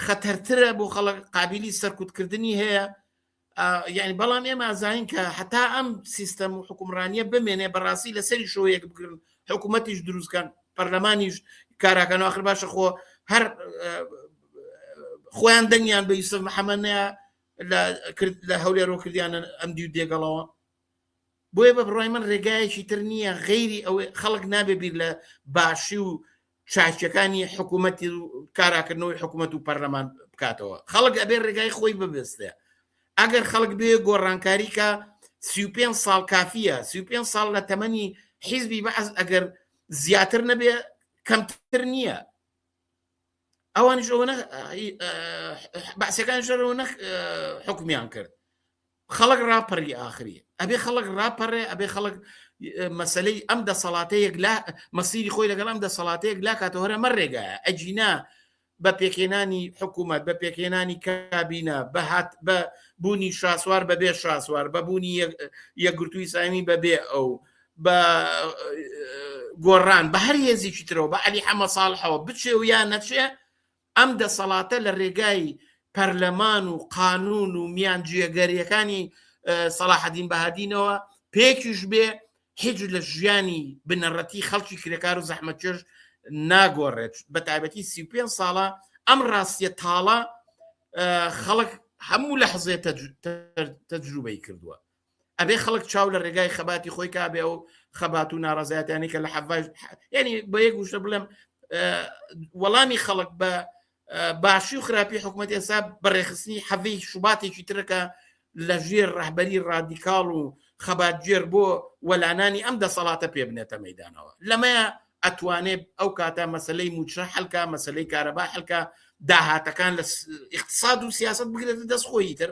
خەتەرترە بۆ خەڵک قابلی سەرکوتکردنی هەیە یعنی بەڵام ئێمە ئازانین کە هەتا ئەم سیستەم و حکومڕانیە بمێنێ بەڕاستی لەسەری شۆیەک بگرن حکوومەتیش دروستکەن پەرلەمانیش کاراکەن آخر باشە خۆ هەر خۆیان دەنگیان بە یوسف محەممەد نەیە لە هەولێرۆ کردیانە ئەم دیو دێگەڵەوە بۆیە بە بڕای من ڕێگایەکی تر نییە غەیری ئەوەی خەڵک نابێ بیر لە باشی و چاکیەکانی حکوومەتی و کاراکردنەوەی حکوومەت و پەرلەمان بکاتەوە خەڵک ئەبێ ڕێگای خۆی ببستێ ئەگەر خەڵک بێ گۆڕانکاری کە 35 ساڵ کافیە 35 ساڵ لە تەمەنی حیزبی بەعس ئەگەر زیاتر نەبێ کەمتر نییە ئەوانیش ئەوە بەعسەکان ژەرەوە نەخ حکومیان کرد خەڵک ڕاپەڕی ئاخری ئەبێ خەڵک ڕاپەڕێ ئەبێ خەڵک مەسلەی ئەم دەسەڵاتەیەک لا مەسیری خۆی لەگەڵ ئەم دەسەڵاتەیەک لا کاتەوە هەرە مە ڕێگایە ئەگینا بە پێکهێنانی حکوومەت بە پێکهێنانی کابینە بە هات بە بوونی شاسوار بە بێ شاسوار بە بوونی یەکگرتووی ئیسلامی بە بێ ئەو بە گۆڕان بە هەر هێزێکی ترەوە بە عەلی حەمە ساڵحەوە بچێ و یا نەچێ ئەم دەسەڵاتە لە رێگای پەرلەمان و قانون و میانجیەگەریەکانی. سەڵاحەدین بەهادینەوە پێکیش بێ هیچ لە ژیانی بنەڕەتی خەڵکی کرێکار و زەحمەتکێش ناگۆڕێت بە تایبەتی 35 ساڵە ئەم ڕاستیە تاڵە خەڵک هەموو لە حزێ تەجروبەی کردووە ئەبێ خەڵک چاو لە ڕێگای خەباتی خۆی کا بێ و خەبات و ناڕزایەتیانی کە لە حەڤ ینی بە یەک وشە بڵێم وەڵامی خەڵک بە باشی و خراپی حکوومەت ئێستا بەڕێخستنی حەڤی شوباتێکی ترەکە لە ژێر ڕەهبەری ڕادیکاڵ و خەباتگێر بۆ وەلانانی ئەم دەسەڵاتە پێ بنێتە مەدانەوە لەمەیە ئەتوانێ ئەو کاتە مەسلەی موچە حلکە مەسلەی کارەبا حلکە داهاتەکان لە اقتصاد و سیاست بگرێتە دەست خۆی تر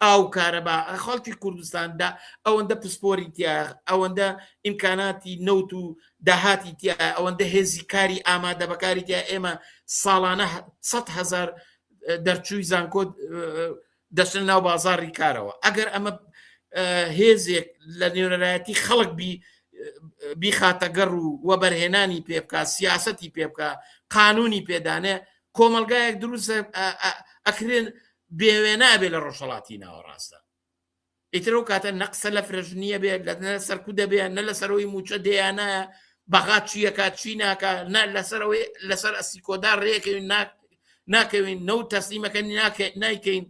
ئاو کارەبا خەڵکی کوردستاندا ئەوەندە پسپۆری تیا ئەوەندە ئیمکاناتی نەوت و داهاتی تیا ئەوەندە هێزی کاری ئامادە بەکاری تیا ئێمە ساڵانە هزار دەرچووی زانکۆ دەچنە ناو بازاڕی کارەوە ئەگەر ئەمە هێزێک لە نوێنەرایەتی خەڵک بی بیخاتە گەڕ و وەبەرهێنانی پێ بکە سیاستی پێ بکە قانونی پێدانێ کۆمەلگایەک دروست ئەکرێن بێوێنا بێ لە ڕۆژهڵاتی ناوەڕاستە ئیتر ئەو کاتە نە قسە لە فرەژنیە بێ لە نە سەرکو دەبێ نە لەسەرەوەی موچە دێیانە بەغا چیەکە چی ناکە نە لەسەرەوەی لەسەر ئەسیکۆدا ڕێکەوین ناکەوین نەو تەسلیمەکە نایکەین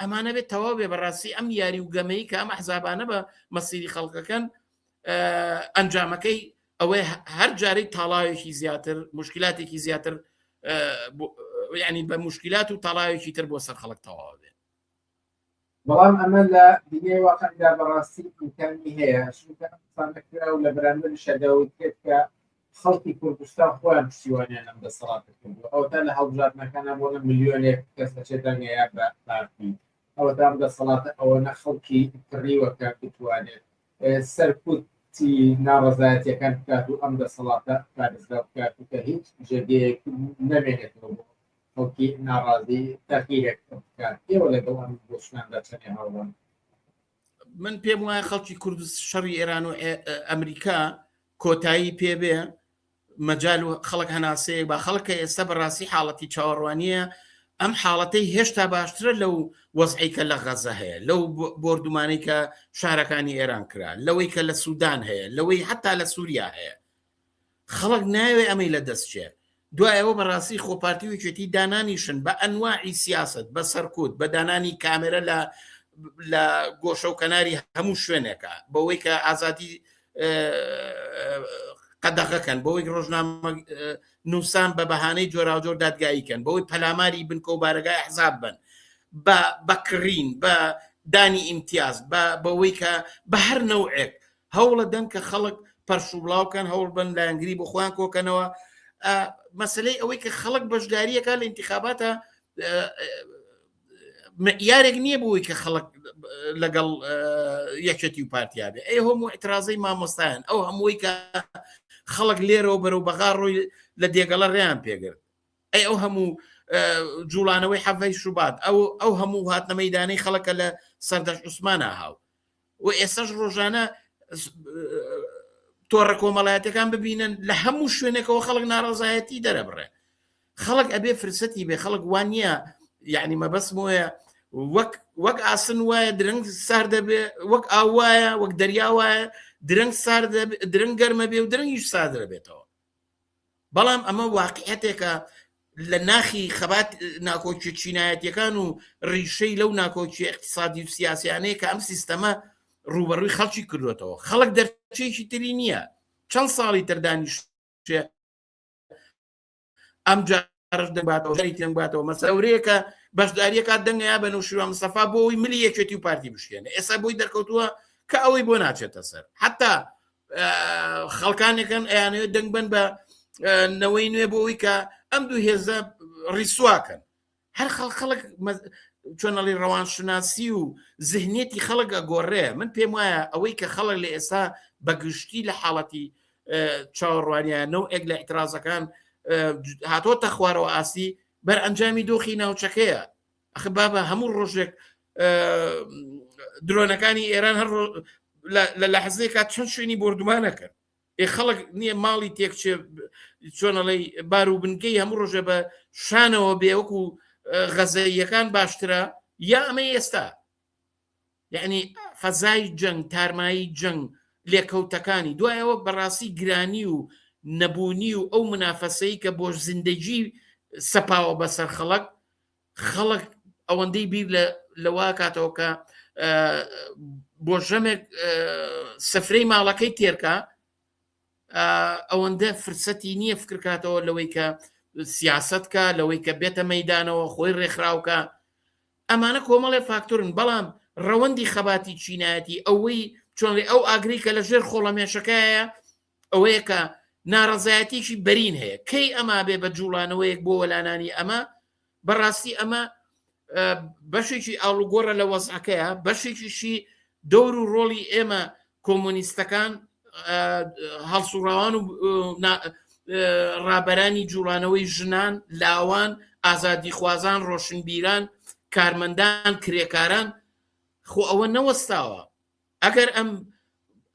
ئەمانە بێت تەواو بێ بەڕاستی ئەم یاری و گەمەی کە ئەم حزابانە بە مەسیری خەڵکەکەن ئەنجامەکەی ئەوەی هەر جارەی تاڵاوێکی زیاتر مشکلاتێکی زیاتر ینی بە مشکلات و تاڵاوێکی تر بۆ سەر خەڵک تەواو بێت بەڵام ئەمە لە دنیای واقعدا بەڕاستی ئیمکانی هەیە چونکە ئەم قسانە کرا و لە بەرامبەریشا دەوترێت کە خەڵکی کوردستان خۆیان پشتیوانیان لەم دەسەڵاتە کردووە ئەوەتا لە هەڵبژاردنەکانە بۆ نە ملیۆنێک کەس ئەچێت دەنگەیە بە پارتی ئەوەتا ئەم دەسەڵاتە ئەوەنە خەڵکی کڕیوە کە بتوانێت سەرکوتی ناڕەزایەتیەکان بکات و ئەم دەسەڵاتە پارێزراو بکات و کە هیچ جێگەیەک نەمێنێتەوە بۆ خەڵکی ناڕازی تەغیرێک بکات. ئێوە لەگەڵ ئەم بۆچوناندا چەندێ هاوڕان؟ من پێم وایە خەڵکی کوردست شەڕی ئێران و ئەمریکا کۆتایی پێبێ مەجال و خەڵک هەناسەیەک بە خەڵک کە ئێستا بەڕاستی حاڵەتی چاوەڕوانیە ئەم حاڵەتەی هێشتا باشترە لەو وەزعی کە لە غەزە هەیە لەو بۆردومانەی کە شارەکانی ئێران کرا لەوەی کە لە سوودان هەیە لەوەی حتا لە سووریا هەیە خەڵک نایەوێ ئەمەی لە دەست چێ. دوای ئەوە بەڕاستی خۆ پارتی و یەکێتی دانانیشن بە ئەنواعی سیاسەت، بە سەرکوت، بە دانانی کامێرە لە لە گۆشە و کەناری هەموو شوێنێکە، بەوەی کە ئازادی قەدەغەکەن، بەوەی ڕۆژنامە نووسان بە بەهانەی جۆراوجۆر دادگایی کەن، بەوەی پەلاماری بنکە و بارەگای ئەحزاب بن، بە بە کڕین، بە دانی ئیمتیاز، بە بەوەی کە بە هەر نەوعێک هەوڵەدەن کە خەڵک پەرشوبڵاو کەن هەوڵ بن لایەنگری بۆ خۆیان کۆکەنەوە مەسلەی ئەوەی کە خەڵک بەشداریەکە لە انتخاباتە یارێک نییە بۆی کە خەڵک لەگەڵ یەکێتی و پارتیا بێ ئەی هەموو اعترازەی مامۆستایان ئەو هەمووی کە خەڵک لێرەوە بەرەو بەغا ڕۆی لە دێگەڵە ڕێیان پێگرت ئەی ئەو هەموو جوڵانەوەی حەڤەی شوبات ئەو ئەو هەموو هاتنە مەدانەی خەڵکە لە سەردەش عوسمانە هاو و ئێستاش ڕۆژانە تۆڕە کۆمەڵایەتەکان ببینن لە هەموو شوێنێکەوە خەڵک ناڕزایەتی دەرەبڕێ خەڵک ئەبێ فرسەتی بێ خەڵک وان نییە یعنی مەبەستم وایە وەک وەک ئاسن وایە درەنگ سار دەبێ وەک ئاو وایە وەک دەریا وایە درەنگ سار درەنگ گەرمە بێ و درەنگیش سار دەبێتەوە بەڵام ئەمە واقعەتێکە لە ناخی خەبات ناکۆکی چینایەتیەکان و ڕیشەی لەو ناکۆکی اقتصادی و سیاسیانەیە کە ئەم سیستەمە ڕوبەڕووی خەڵکی کردوێتەوە خەڵک دەرچێکی تری نییە چەند ساڵی تر دانیشتێ ئەم جارش دەباتەوە جاری ترنگ باتەوە مەسەورەیەکە بەشداریەکە دەنگیا بە نەوشیروان مستەفا بۆ ئەوی ملی یەکێتی و پارتی بشکێنێ ئێستا بۆی دەرکەوتووە کە ئەوەی بۆ ناچێتە سەر حتا خەڵکانێکن ئەیانەوێت دەنگ بن بە نەوەی نوێ بۆ ئەوی کە ئەم دوو هێزە ڕیسواکەن هەر خەڵ خەڵک چۆنەڵی ڕەوانشناسی و زهنیەتی خەڵک ئەگۆڕێ من پێم وایە ئەوەی کە خەڵک لە ئێستا بەگشتی لە حاڵەتی چاوەڕوانیان نەوەک لە ئیترازەکان هاتۆتە خوارەوە ئاستی بەر ئەنجامی دۆخی ناوچەکەیە ئەخ بابە هەموو ڕۆژێک درۆنەکانی ئێران هەر لە لەحزەیەکا چەند شوێنی بۆردومانەکەن ئێ خەڵک نییە ماڵی تێکچێ چۆنەڵی بار و بنکەی هەموو ڕۆژێ بە شانەوە بێ وەکو غەزەیەکان باشترە یا ئەمە ئێستا؟ یعنی فەزای جەنگ تارمایی جەنگ لێکەوتەکانی دوایەوە بەڕاستی گرانی و نەبوونی و ئەو منافەسەی کە بۆ زیندەگی سەپاوە بەسەر خەڵک خەڵک ئەوەندەی بیر لە لەوە کاتەوە کە بۆ ژەمێک سفرەی ماڵەکەی تێرکە ئەوەندە فرسەتی نییە فکرکاتەوە لەوەی کە سیاست کە لەوەی کە بێتە مەدانەوە خۆی ڕێکخراوکە ئەمانە کۆمەڵێ فاکتۆرن بەڵام ڕەوەندی خەباتی چینایەتی ئەوەی چۆن ئەو ئاگری کە لە ژێر خۆڵەمێشەکەیە ئەوەیە کە ناڕەزایەتیکی بەرین هەیە کەی ئەما بێ بە جوڵانەوەیەک بۆ وەلانانی ئەمە بەڕاستی ئەمە بەشێکی ئاڵوگۆڕە لە وەزعەکەیە بەشێکیشی دەور و ڕۆڵی ئێمە کۆمۆنیستەکان هەڵسوڕاوان و ڕابەرانی جوڵانەوەی ژنان لاوان ئازادیخوازان ڕۆشنبیران کارمەندان کرێکاران خۆ ئەوە نەوەستاوە ئەگەر ئەم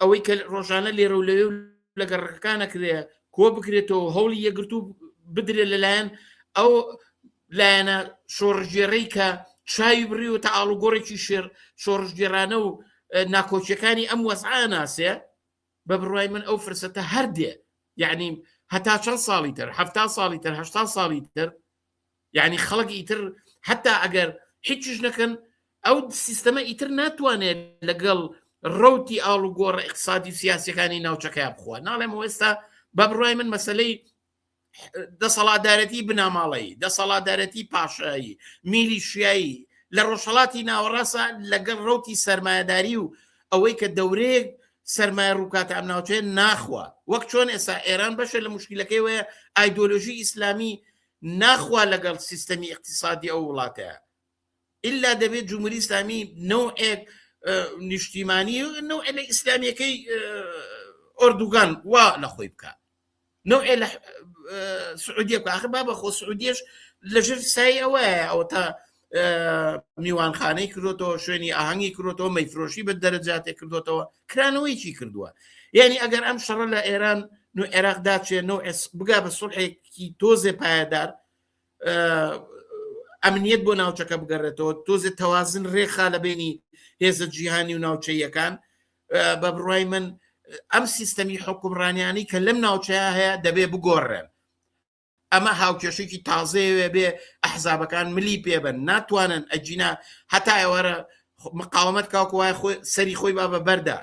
ئەوەی کە ڕۆژانە لێرە و لەوێ و لە گەڕەکەکانە کرێ کۆ بکرێتەوە هەوڵی یەکگرتوو بدرێت لەلایەن ئەو لایەنە شۆڕژگێڕەی کە چاوی بڕیوە تا ئاڵوگۆڕێکی شێر شۆڕشگێڕانە و ناکۆکیەکانی ئەم وەزعە ناسێ بە بڕوای من ئەو فرسەتە هەر دێ یعنی هەتا چەند ساڵی تر هەفتا ساڵی تر هەشتا ساڵی تر یعنی خەڵک ئیتر حتا ئەگەر هیچیش نەکەن ئەو سیستەمە ئیتر ناتوانێت لەگەڵ ڕوتی ئاڵوگۆڕە اقتصادی و سیاسەکانی ناوچەکەی بخوا ناڵێم ئێستا بە بڕای من مەسلەی دەسەڵاتدارەتی بناماڵەیی، دەسەڵاتدارەتی پاشایی، میلیشیایی لە ڕۆژهەڵاتی ناوەڕاستە لەگەڵ ڕەوتی سەرمایەداری و ئەوەی کە دەورەیەک سەرمایە ڕووکاتە ئەم ناوچەیە ناخوا وەک چۆن ئێستا ئێران بەشە لە مشکلەکەی وەیە ئایدۆلۆژی ئیسلامی ناخوا لەگەڵ سیستەمی اقتصادی ئەو وڵاتەیە ئللا دەبێت جمهوری ئیسلامی نەوعێک نیشتیمانی نەوعێ لە ئیسلامیەکەی ئۆردوگان وا لە خۆی بکە نەوعێ لە سعودیە بکە آخر بابە خۆ سعودیەش لەژێر سای ئەوەیە ئەوە تا میوانخانەی کردوتەوە شوێنی ئاهەنگی کردوتەوە مەیفرۆشی بە دەرەجاتێ کردوتەوە کرانەوەیکی کردووە یعنی ئەگەر ئەم شەڕە لە ئێران و عێراق داچێ نەوع بگا بە سوڵحێکی تۆزێ پایەدار ئەمنیەت بۆ ناوچەکە بگەڕێتەوە تۆزێ تەوازن ڕێخا لە بینی هێزە جیهانی و ناوچەیەکان بە بڕای من ئەم سیستەمی حکومڕانیانی کە لەم ناوچەیە هەیە دەبێ بگۆڕێن ئەمە هاوکێشێکی تازەیەوێ بێ ئەحزابەکان ملی پێبن ناتوانن ئەجینا هەتا ئێوارە مقاومەت کاکوای خۆی سەری خۆی با بە بەردا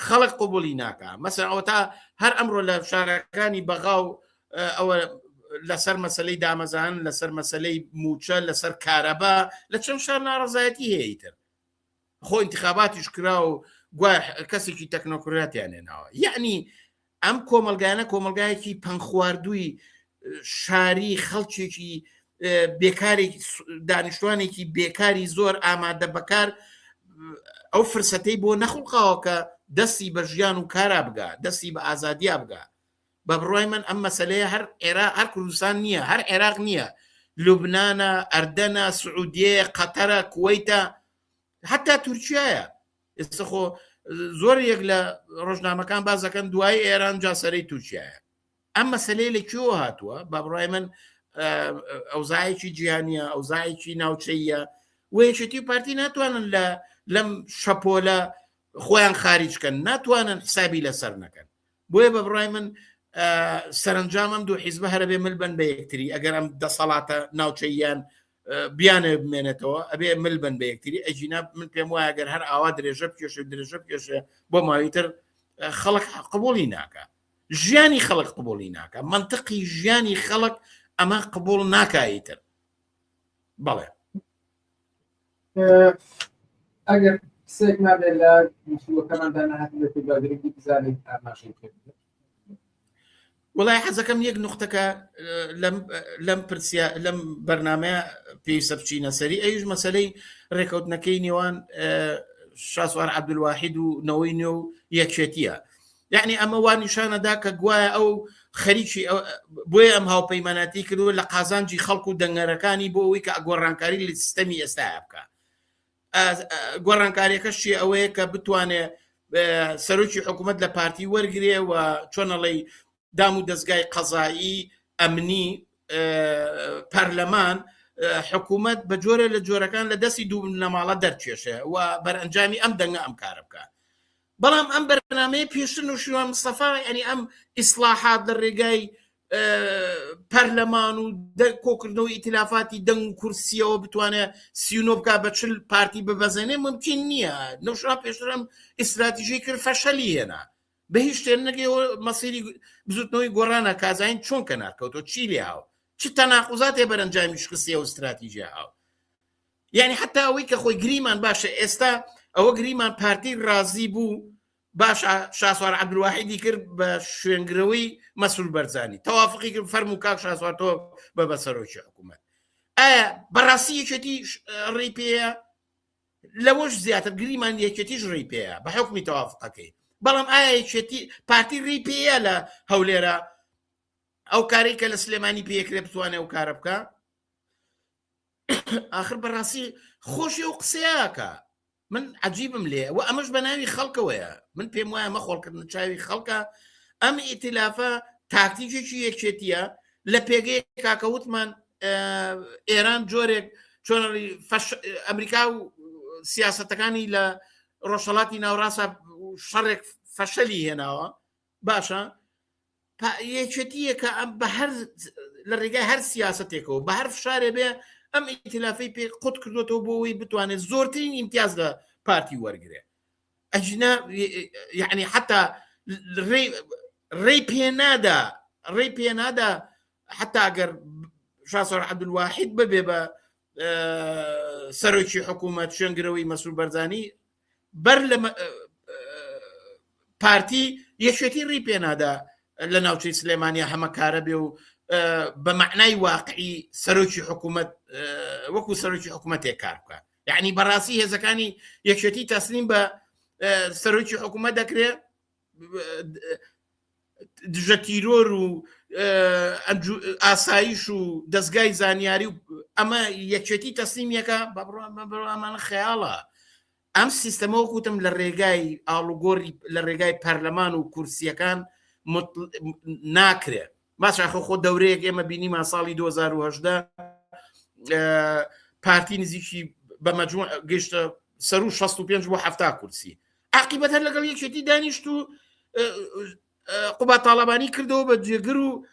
خەڵک قوبولی ناکا مەسەن ئەوە تا هەر ئەمڕۆ لە شارەکانی بەغا و ئەوە لەسەر مەسلەی دامەزان لەسەر مەسلەی موچە لەسەر کارەبا لە چەند شار ناڕزایەتی هەیە تر خۆ انتخاباتیش کرا و گوای کەسێکی تەکنۆکراتیان هێناوە یعنی ئەم کۆمەلگایانە کۆمەلگایەکی پەنخواردووی شاری خەڵکێکی بێکارێک دانیشتوانێکی بێکاری زۆر ئامادە بەکار ئەو فرسەتەی بۆ نەخڵقاوە کە دەستی بە ژیان و کارا بگا دەستی بە ئازادیا بگا بە بڕای من ئەم مەسلەیە هەر عێرا هەر کوردستان نییە هەر عێراق نییە لوبناە ئەردەنە سعودیە قەتەرە کوەیتە حتا تورکیایە ئێستا خۆ زۆر یەک لە ڕۆژنامەکان باز دەکەن دوای ئێران جاسەرەی تورکیایە ئەم مەسلەیە لە کوێوە هاتووە بە بڕای من ئەوزایەکی جیهانیە ئەوزایەکی ناوچەیە و یەکێتی و پارتی ناتوانن لە لەم شەپۆلە خۆیان خاریجکەن ناتوانن حسابی لەسەر نەکەن بۆیە بە بڕای من سەرنجام ئەم دوو حیزبە هەرە بێ مل بن بە یەکتری ئەگەر ئەم دەسەڵاتە ناوچەیان بیانێ بمێنێتەوە ئەبێ مل بن بە یەکتری ئەجینا من پێم وایە گەر هەر ئاوا درێژە بکێشێ درێژە بکێشێ بۆ ماوەی تر خەڵک قبولی ناکە ژیانی خەڵک قبولی ناکە منطقی ژیانی خەڵک ئەمە قبول ناکایتر بەڵێ ئەگەر قسێک مابێت لە گفتوگۆکەماندا نەهاتبێت و بە گرنگی بزانیت ئاماژەی پێ بدەیت. وڵای حەزەکەم یەک نوختەکە لەم لەم پرسیا لەم بەرنمەیە پێویستە بچینە سەری ئەویش مەسلەی ڕێکەوتنەکەی نێوان شاسوار عەبدولواحید و نەوەی نوێ و یەکێتیە یعنی ئەمە وا نیشانەدا کە گوایە ئەو خەریکی بۆیە ئەم هاوپەیماناتی کردووە لە قازانجی خەڵک و دەنگەرەکانی بۆ ئەوەی کە گۆڕانکاری لە سیستەمی ئێستا بکە گۆڕانکاریەکەش چی ئەوەیە کە بتوانێ سەرۆکی حکوومەت لە پارتی وەرگێ و چۆنەڵی دام و دەستگای قەزایی ئەمنی پەرلەمان حکوومەت بە جۆرە لە جۆرەکان لە دەستی دوو بنەماڵە دەرکێشێ و بەرئەنجامی ئەم دەنگە ئەم کارە بکە بەڵام ئەم بەرنامەیە پێشتر نوشیروان مستەفا یعنی ئەم ئیسلاحات لە ڕێگای پەرلەمان و کۆکردنەوەی ئیتلافاتی دەنگ و کورسیەوە بتوانێت سیونۆ بک بە چل پارتی ببەزێنێ ممکن نییە نەوشیروان پێشتر ئەم ئیستراتیژی کرد فەشەلی هێنا بە هیچ شتێ نەگەیەوە مەسیری بزوتنەوەی گۆڕانە کازین چۆن کە ناکەوتەوە چی لێ هاو چ تەناقوزاتێ بەرەنجامی شکستی ئەو استراتیژیە هاو یعنی حتا ئەوەی کە خۆی گریمان باشە ئێستا ئەوە گریمان پارتی ڕازی بوو باش شاسوار عبدالواحیدی کرد بە شوێنگرەوەی مەسرور بەرزانی تەوافقی کرد فەرمو کاک شاسوار تۆ بە بە سەرۆکی حکوومەت ئایا بەڕاستی یەکێتی ڕێی پێیە لەوەش زیاتر گریمان یەکێتیش ڕێی پێیە بە حکمی تەوافقەکەی بەڵام ئایا یەکێتی پارتی ڕێی پێیە لە هەولێرە ئەو کارەی کە لە سلێمانی پێکرێ بتوانێت ئەو کارە بکە آخر بەڕاستی خۆشی ئەو قسەیەکە من عجیبم لێ و ئەمەش بە ناوی خەڵکەوەیە من پێم وایە مەخۆڵکردن چاوی خەڵکە ئەم ئیتلافە تاکتیکێکی یەکێتیە لە پێگەی کاکەوتمان ئێران جۆرێک چۆن ئەمریکا و سیاستەکانی لە ڕۆژهڵاتی ناوڕاستە شەڕێک فەشەلی هێناوە باشە یەکێتیەکە ئەم بە هەر لە ڕێگای هەر سیاستێکەوە بە هەر فشارێ بێ ئەم ئیتلافی پێ قوت کردوێتەوە بۆ ئەوەی بتوانێت زۆرترین ئیمتیاز لە پارتی وەرگێ ئەجنا یعنی حتا ڕێی پێ نادا ڕێی پێ نادا حتا ئەگەر شاسوار عەبدولواحید ببێ بە سەرۆکی حکوومەت شوێنگرەوەی مەسرور بەرزانی بەر لە پارتی یەکێتی ڕی پێنادا لە ناوچەی سلێمانیا هەمە کارە بێ و بە معنای واقعی سەرۆکی حکوومەت وەکو سەرۆکی حکوومەتێک کار بکە یعنی بەڕاستی هێزەکانی یەکێتی تەسلیم بە سەرۆکی حکوومەت دەکرێت دژە تیرۆر و ئاسایش و دەستگای زانیاری و ئەمە یەکێتی تەسلیمیەکە بە بڕوامانە خەیاڵە ئەم سیستەمە وەکوتم لە ڕێگای ئاڵوگۆری لە ڕێگای پەرلەمان و کورسیەکان ناکرێت باشە خۆ خۆ دەورەیەک ئێمە بینیمان ساڵی 2010 پارتی نزیکی بە مەجموع گەشتە سەر و 65 بۆ 70 کورسی عقیبەت هەر لەگەڵ یەکێتی دانیشت و قوبا تاالبانی کردەوە بە جێگر و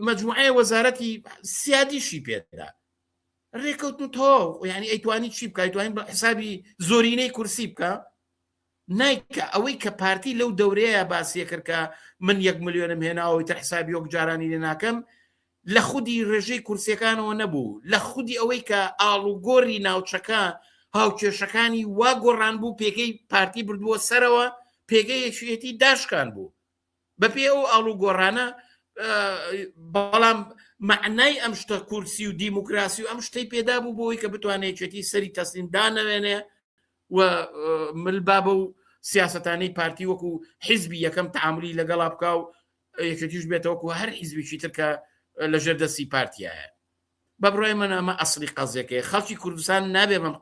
مجموعەیە وەزارەتی سیادیشی پێدا ڕێکەوتن تەواو یعنی ئەیتوانی چی بکە ئەیتوانی بە حسابی زۆرینەی کورسی بکە نایکە ئەوەی کە پارتی لەو دەورەیە باسیە کرد کە من یەک ملیۆنم هێناوەی تر حسابی وەک جارانی لێ ناکەم لە خودی ڕێژەی کورسیەکانەوە نەبوو لە خودی ئەوەی کە ئاڵوگۆری ناوچەکە هاوکێشەکانی وا گۆڕان بوو پێگەی پارتی بردووە سەرەوە پێگەی یەکێتی داشکان بوو بەپێ ئەو ئاڵوگۆڕانە بەڵام معنای ئەم شتە کورسی و دیموکراسی و ئەم شتەی پێدا بوو بۆی کە بتوانێت یەکێتی سەری تەسلیم دانەوێنێ و مل بابە و سیاستانەی پارتی وەکو حیزبی یەکەم تعاملی لەگەڵا بکا و یەکێتیش بێتەوە وەکو هەر حیزبێکی تر کە لەژێر دەستی پارتیایە بە بڕای من ئەمە ئەسڵی قەزیەکەی خەڵکی کوردستان نابێ بەم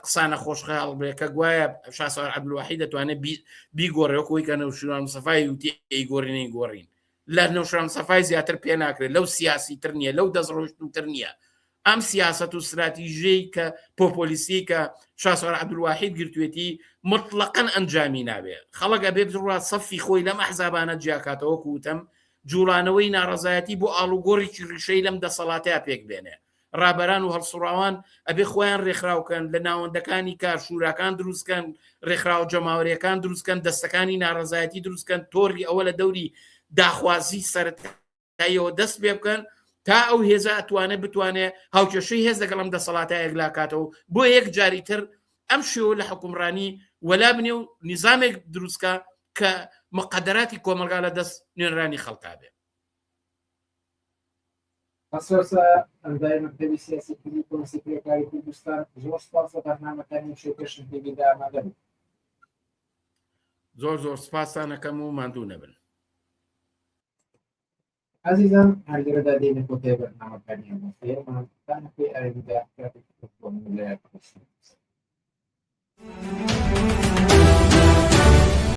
قسانە خۆشخەیاڵ بێ کە گوایە شاسوار عەبدولواحید دەتوانێت بیگۆڕێ وەکو ئەوەی کە نەوشیروان مستەفای وتی ئەیگۆڕین ئەیگۆڕین لە نەوشیروان مستەفای زیاتر پێ ناکرێت لەو سیاسی تر نییە لەو دەستڕۆیشتووتر نییە ئەم سیاسەت و ستراتیژیەی کە پۆپۆلیستی کە شاسوار عەبدولواحید گرتوێتی مطلقاً ئەنجامی نابێ خەڵک ئەبێ بڕوا سەفی خۆی لەم ئەحزابانە جیاکاتەوە وەکو وتم جوڵانەوەی ناڕەزایەتی بۆ ئاڵوگۆڕێکی ڕیشەی لەم دەسەڵاتەیا پێک بێنێ. ڕابەران و هەڵسوڕاوان ئەبێ خۆیان ڕێکخراو کەن، لە ناوەندەکانی کار شوراکان دروست کەن، ڕێکخراوە جەماوەریەکان دروست کەن، دەستەکانی ناڕەزایەتی دروست کەن، تۆڕی ئەوە لە دەوری داخوازی سەرەتاییەوە دەست پێ بکەن تا ئەو هێزە ئەتوانێ بتوانێ هاوکێشەی هێز لەگەڵ ئەم دەسەڵاتە یەکلاکاتەوە بۆ یەک جاری تر ئەم شێوە لە حوکمڕانی وەلا بنێ و نیزامێک دروستکە کە مقەدەراتی کۆمەڵگا لە دەست نوێنرانی خەڵکا بێ. مەسۆسە ئەندامی مەکتەبی سیاسی کوردی کۆمسیۆنی کرێکاری کوردستان زۆر سپاس لە بەرنامەکانی شێکەشن پێگەدا ئامادە بوو. زۆر زۆر سپاستان ئەکەم و ماندوو نەبن. ئازیزان هەر لێرەدا دێینە کۆتایی بەرنامەکانی ئەم هەفتەیەمان تا هەفتەی ئایندە کاتێکی.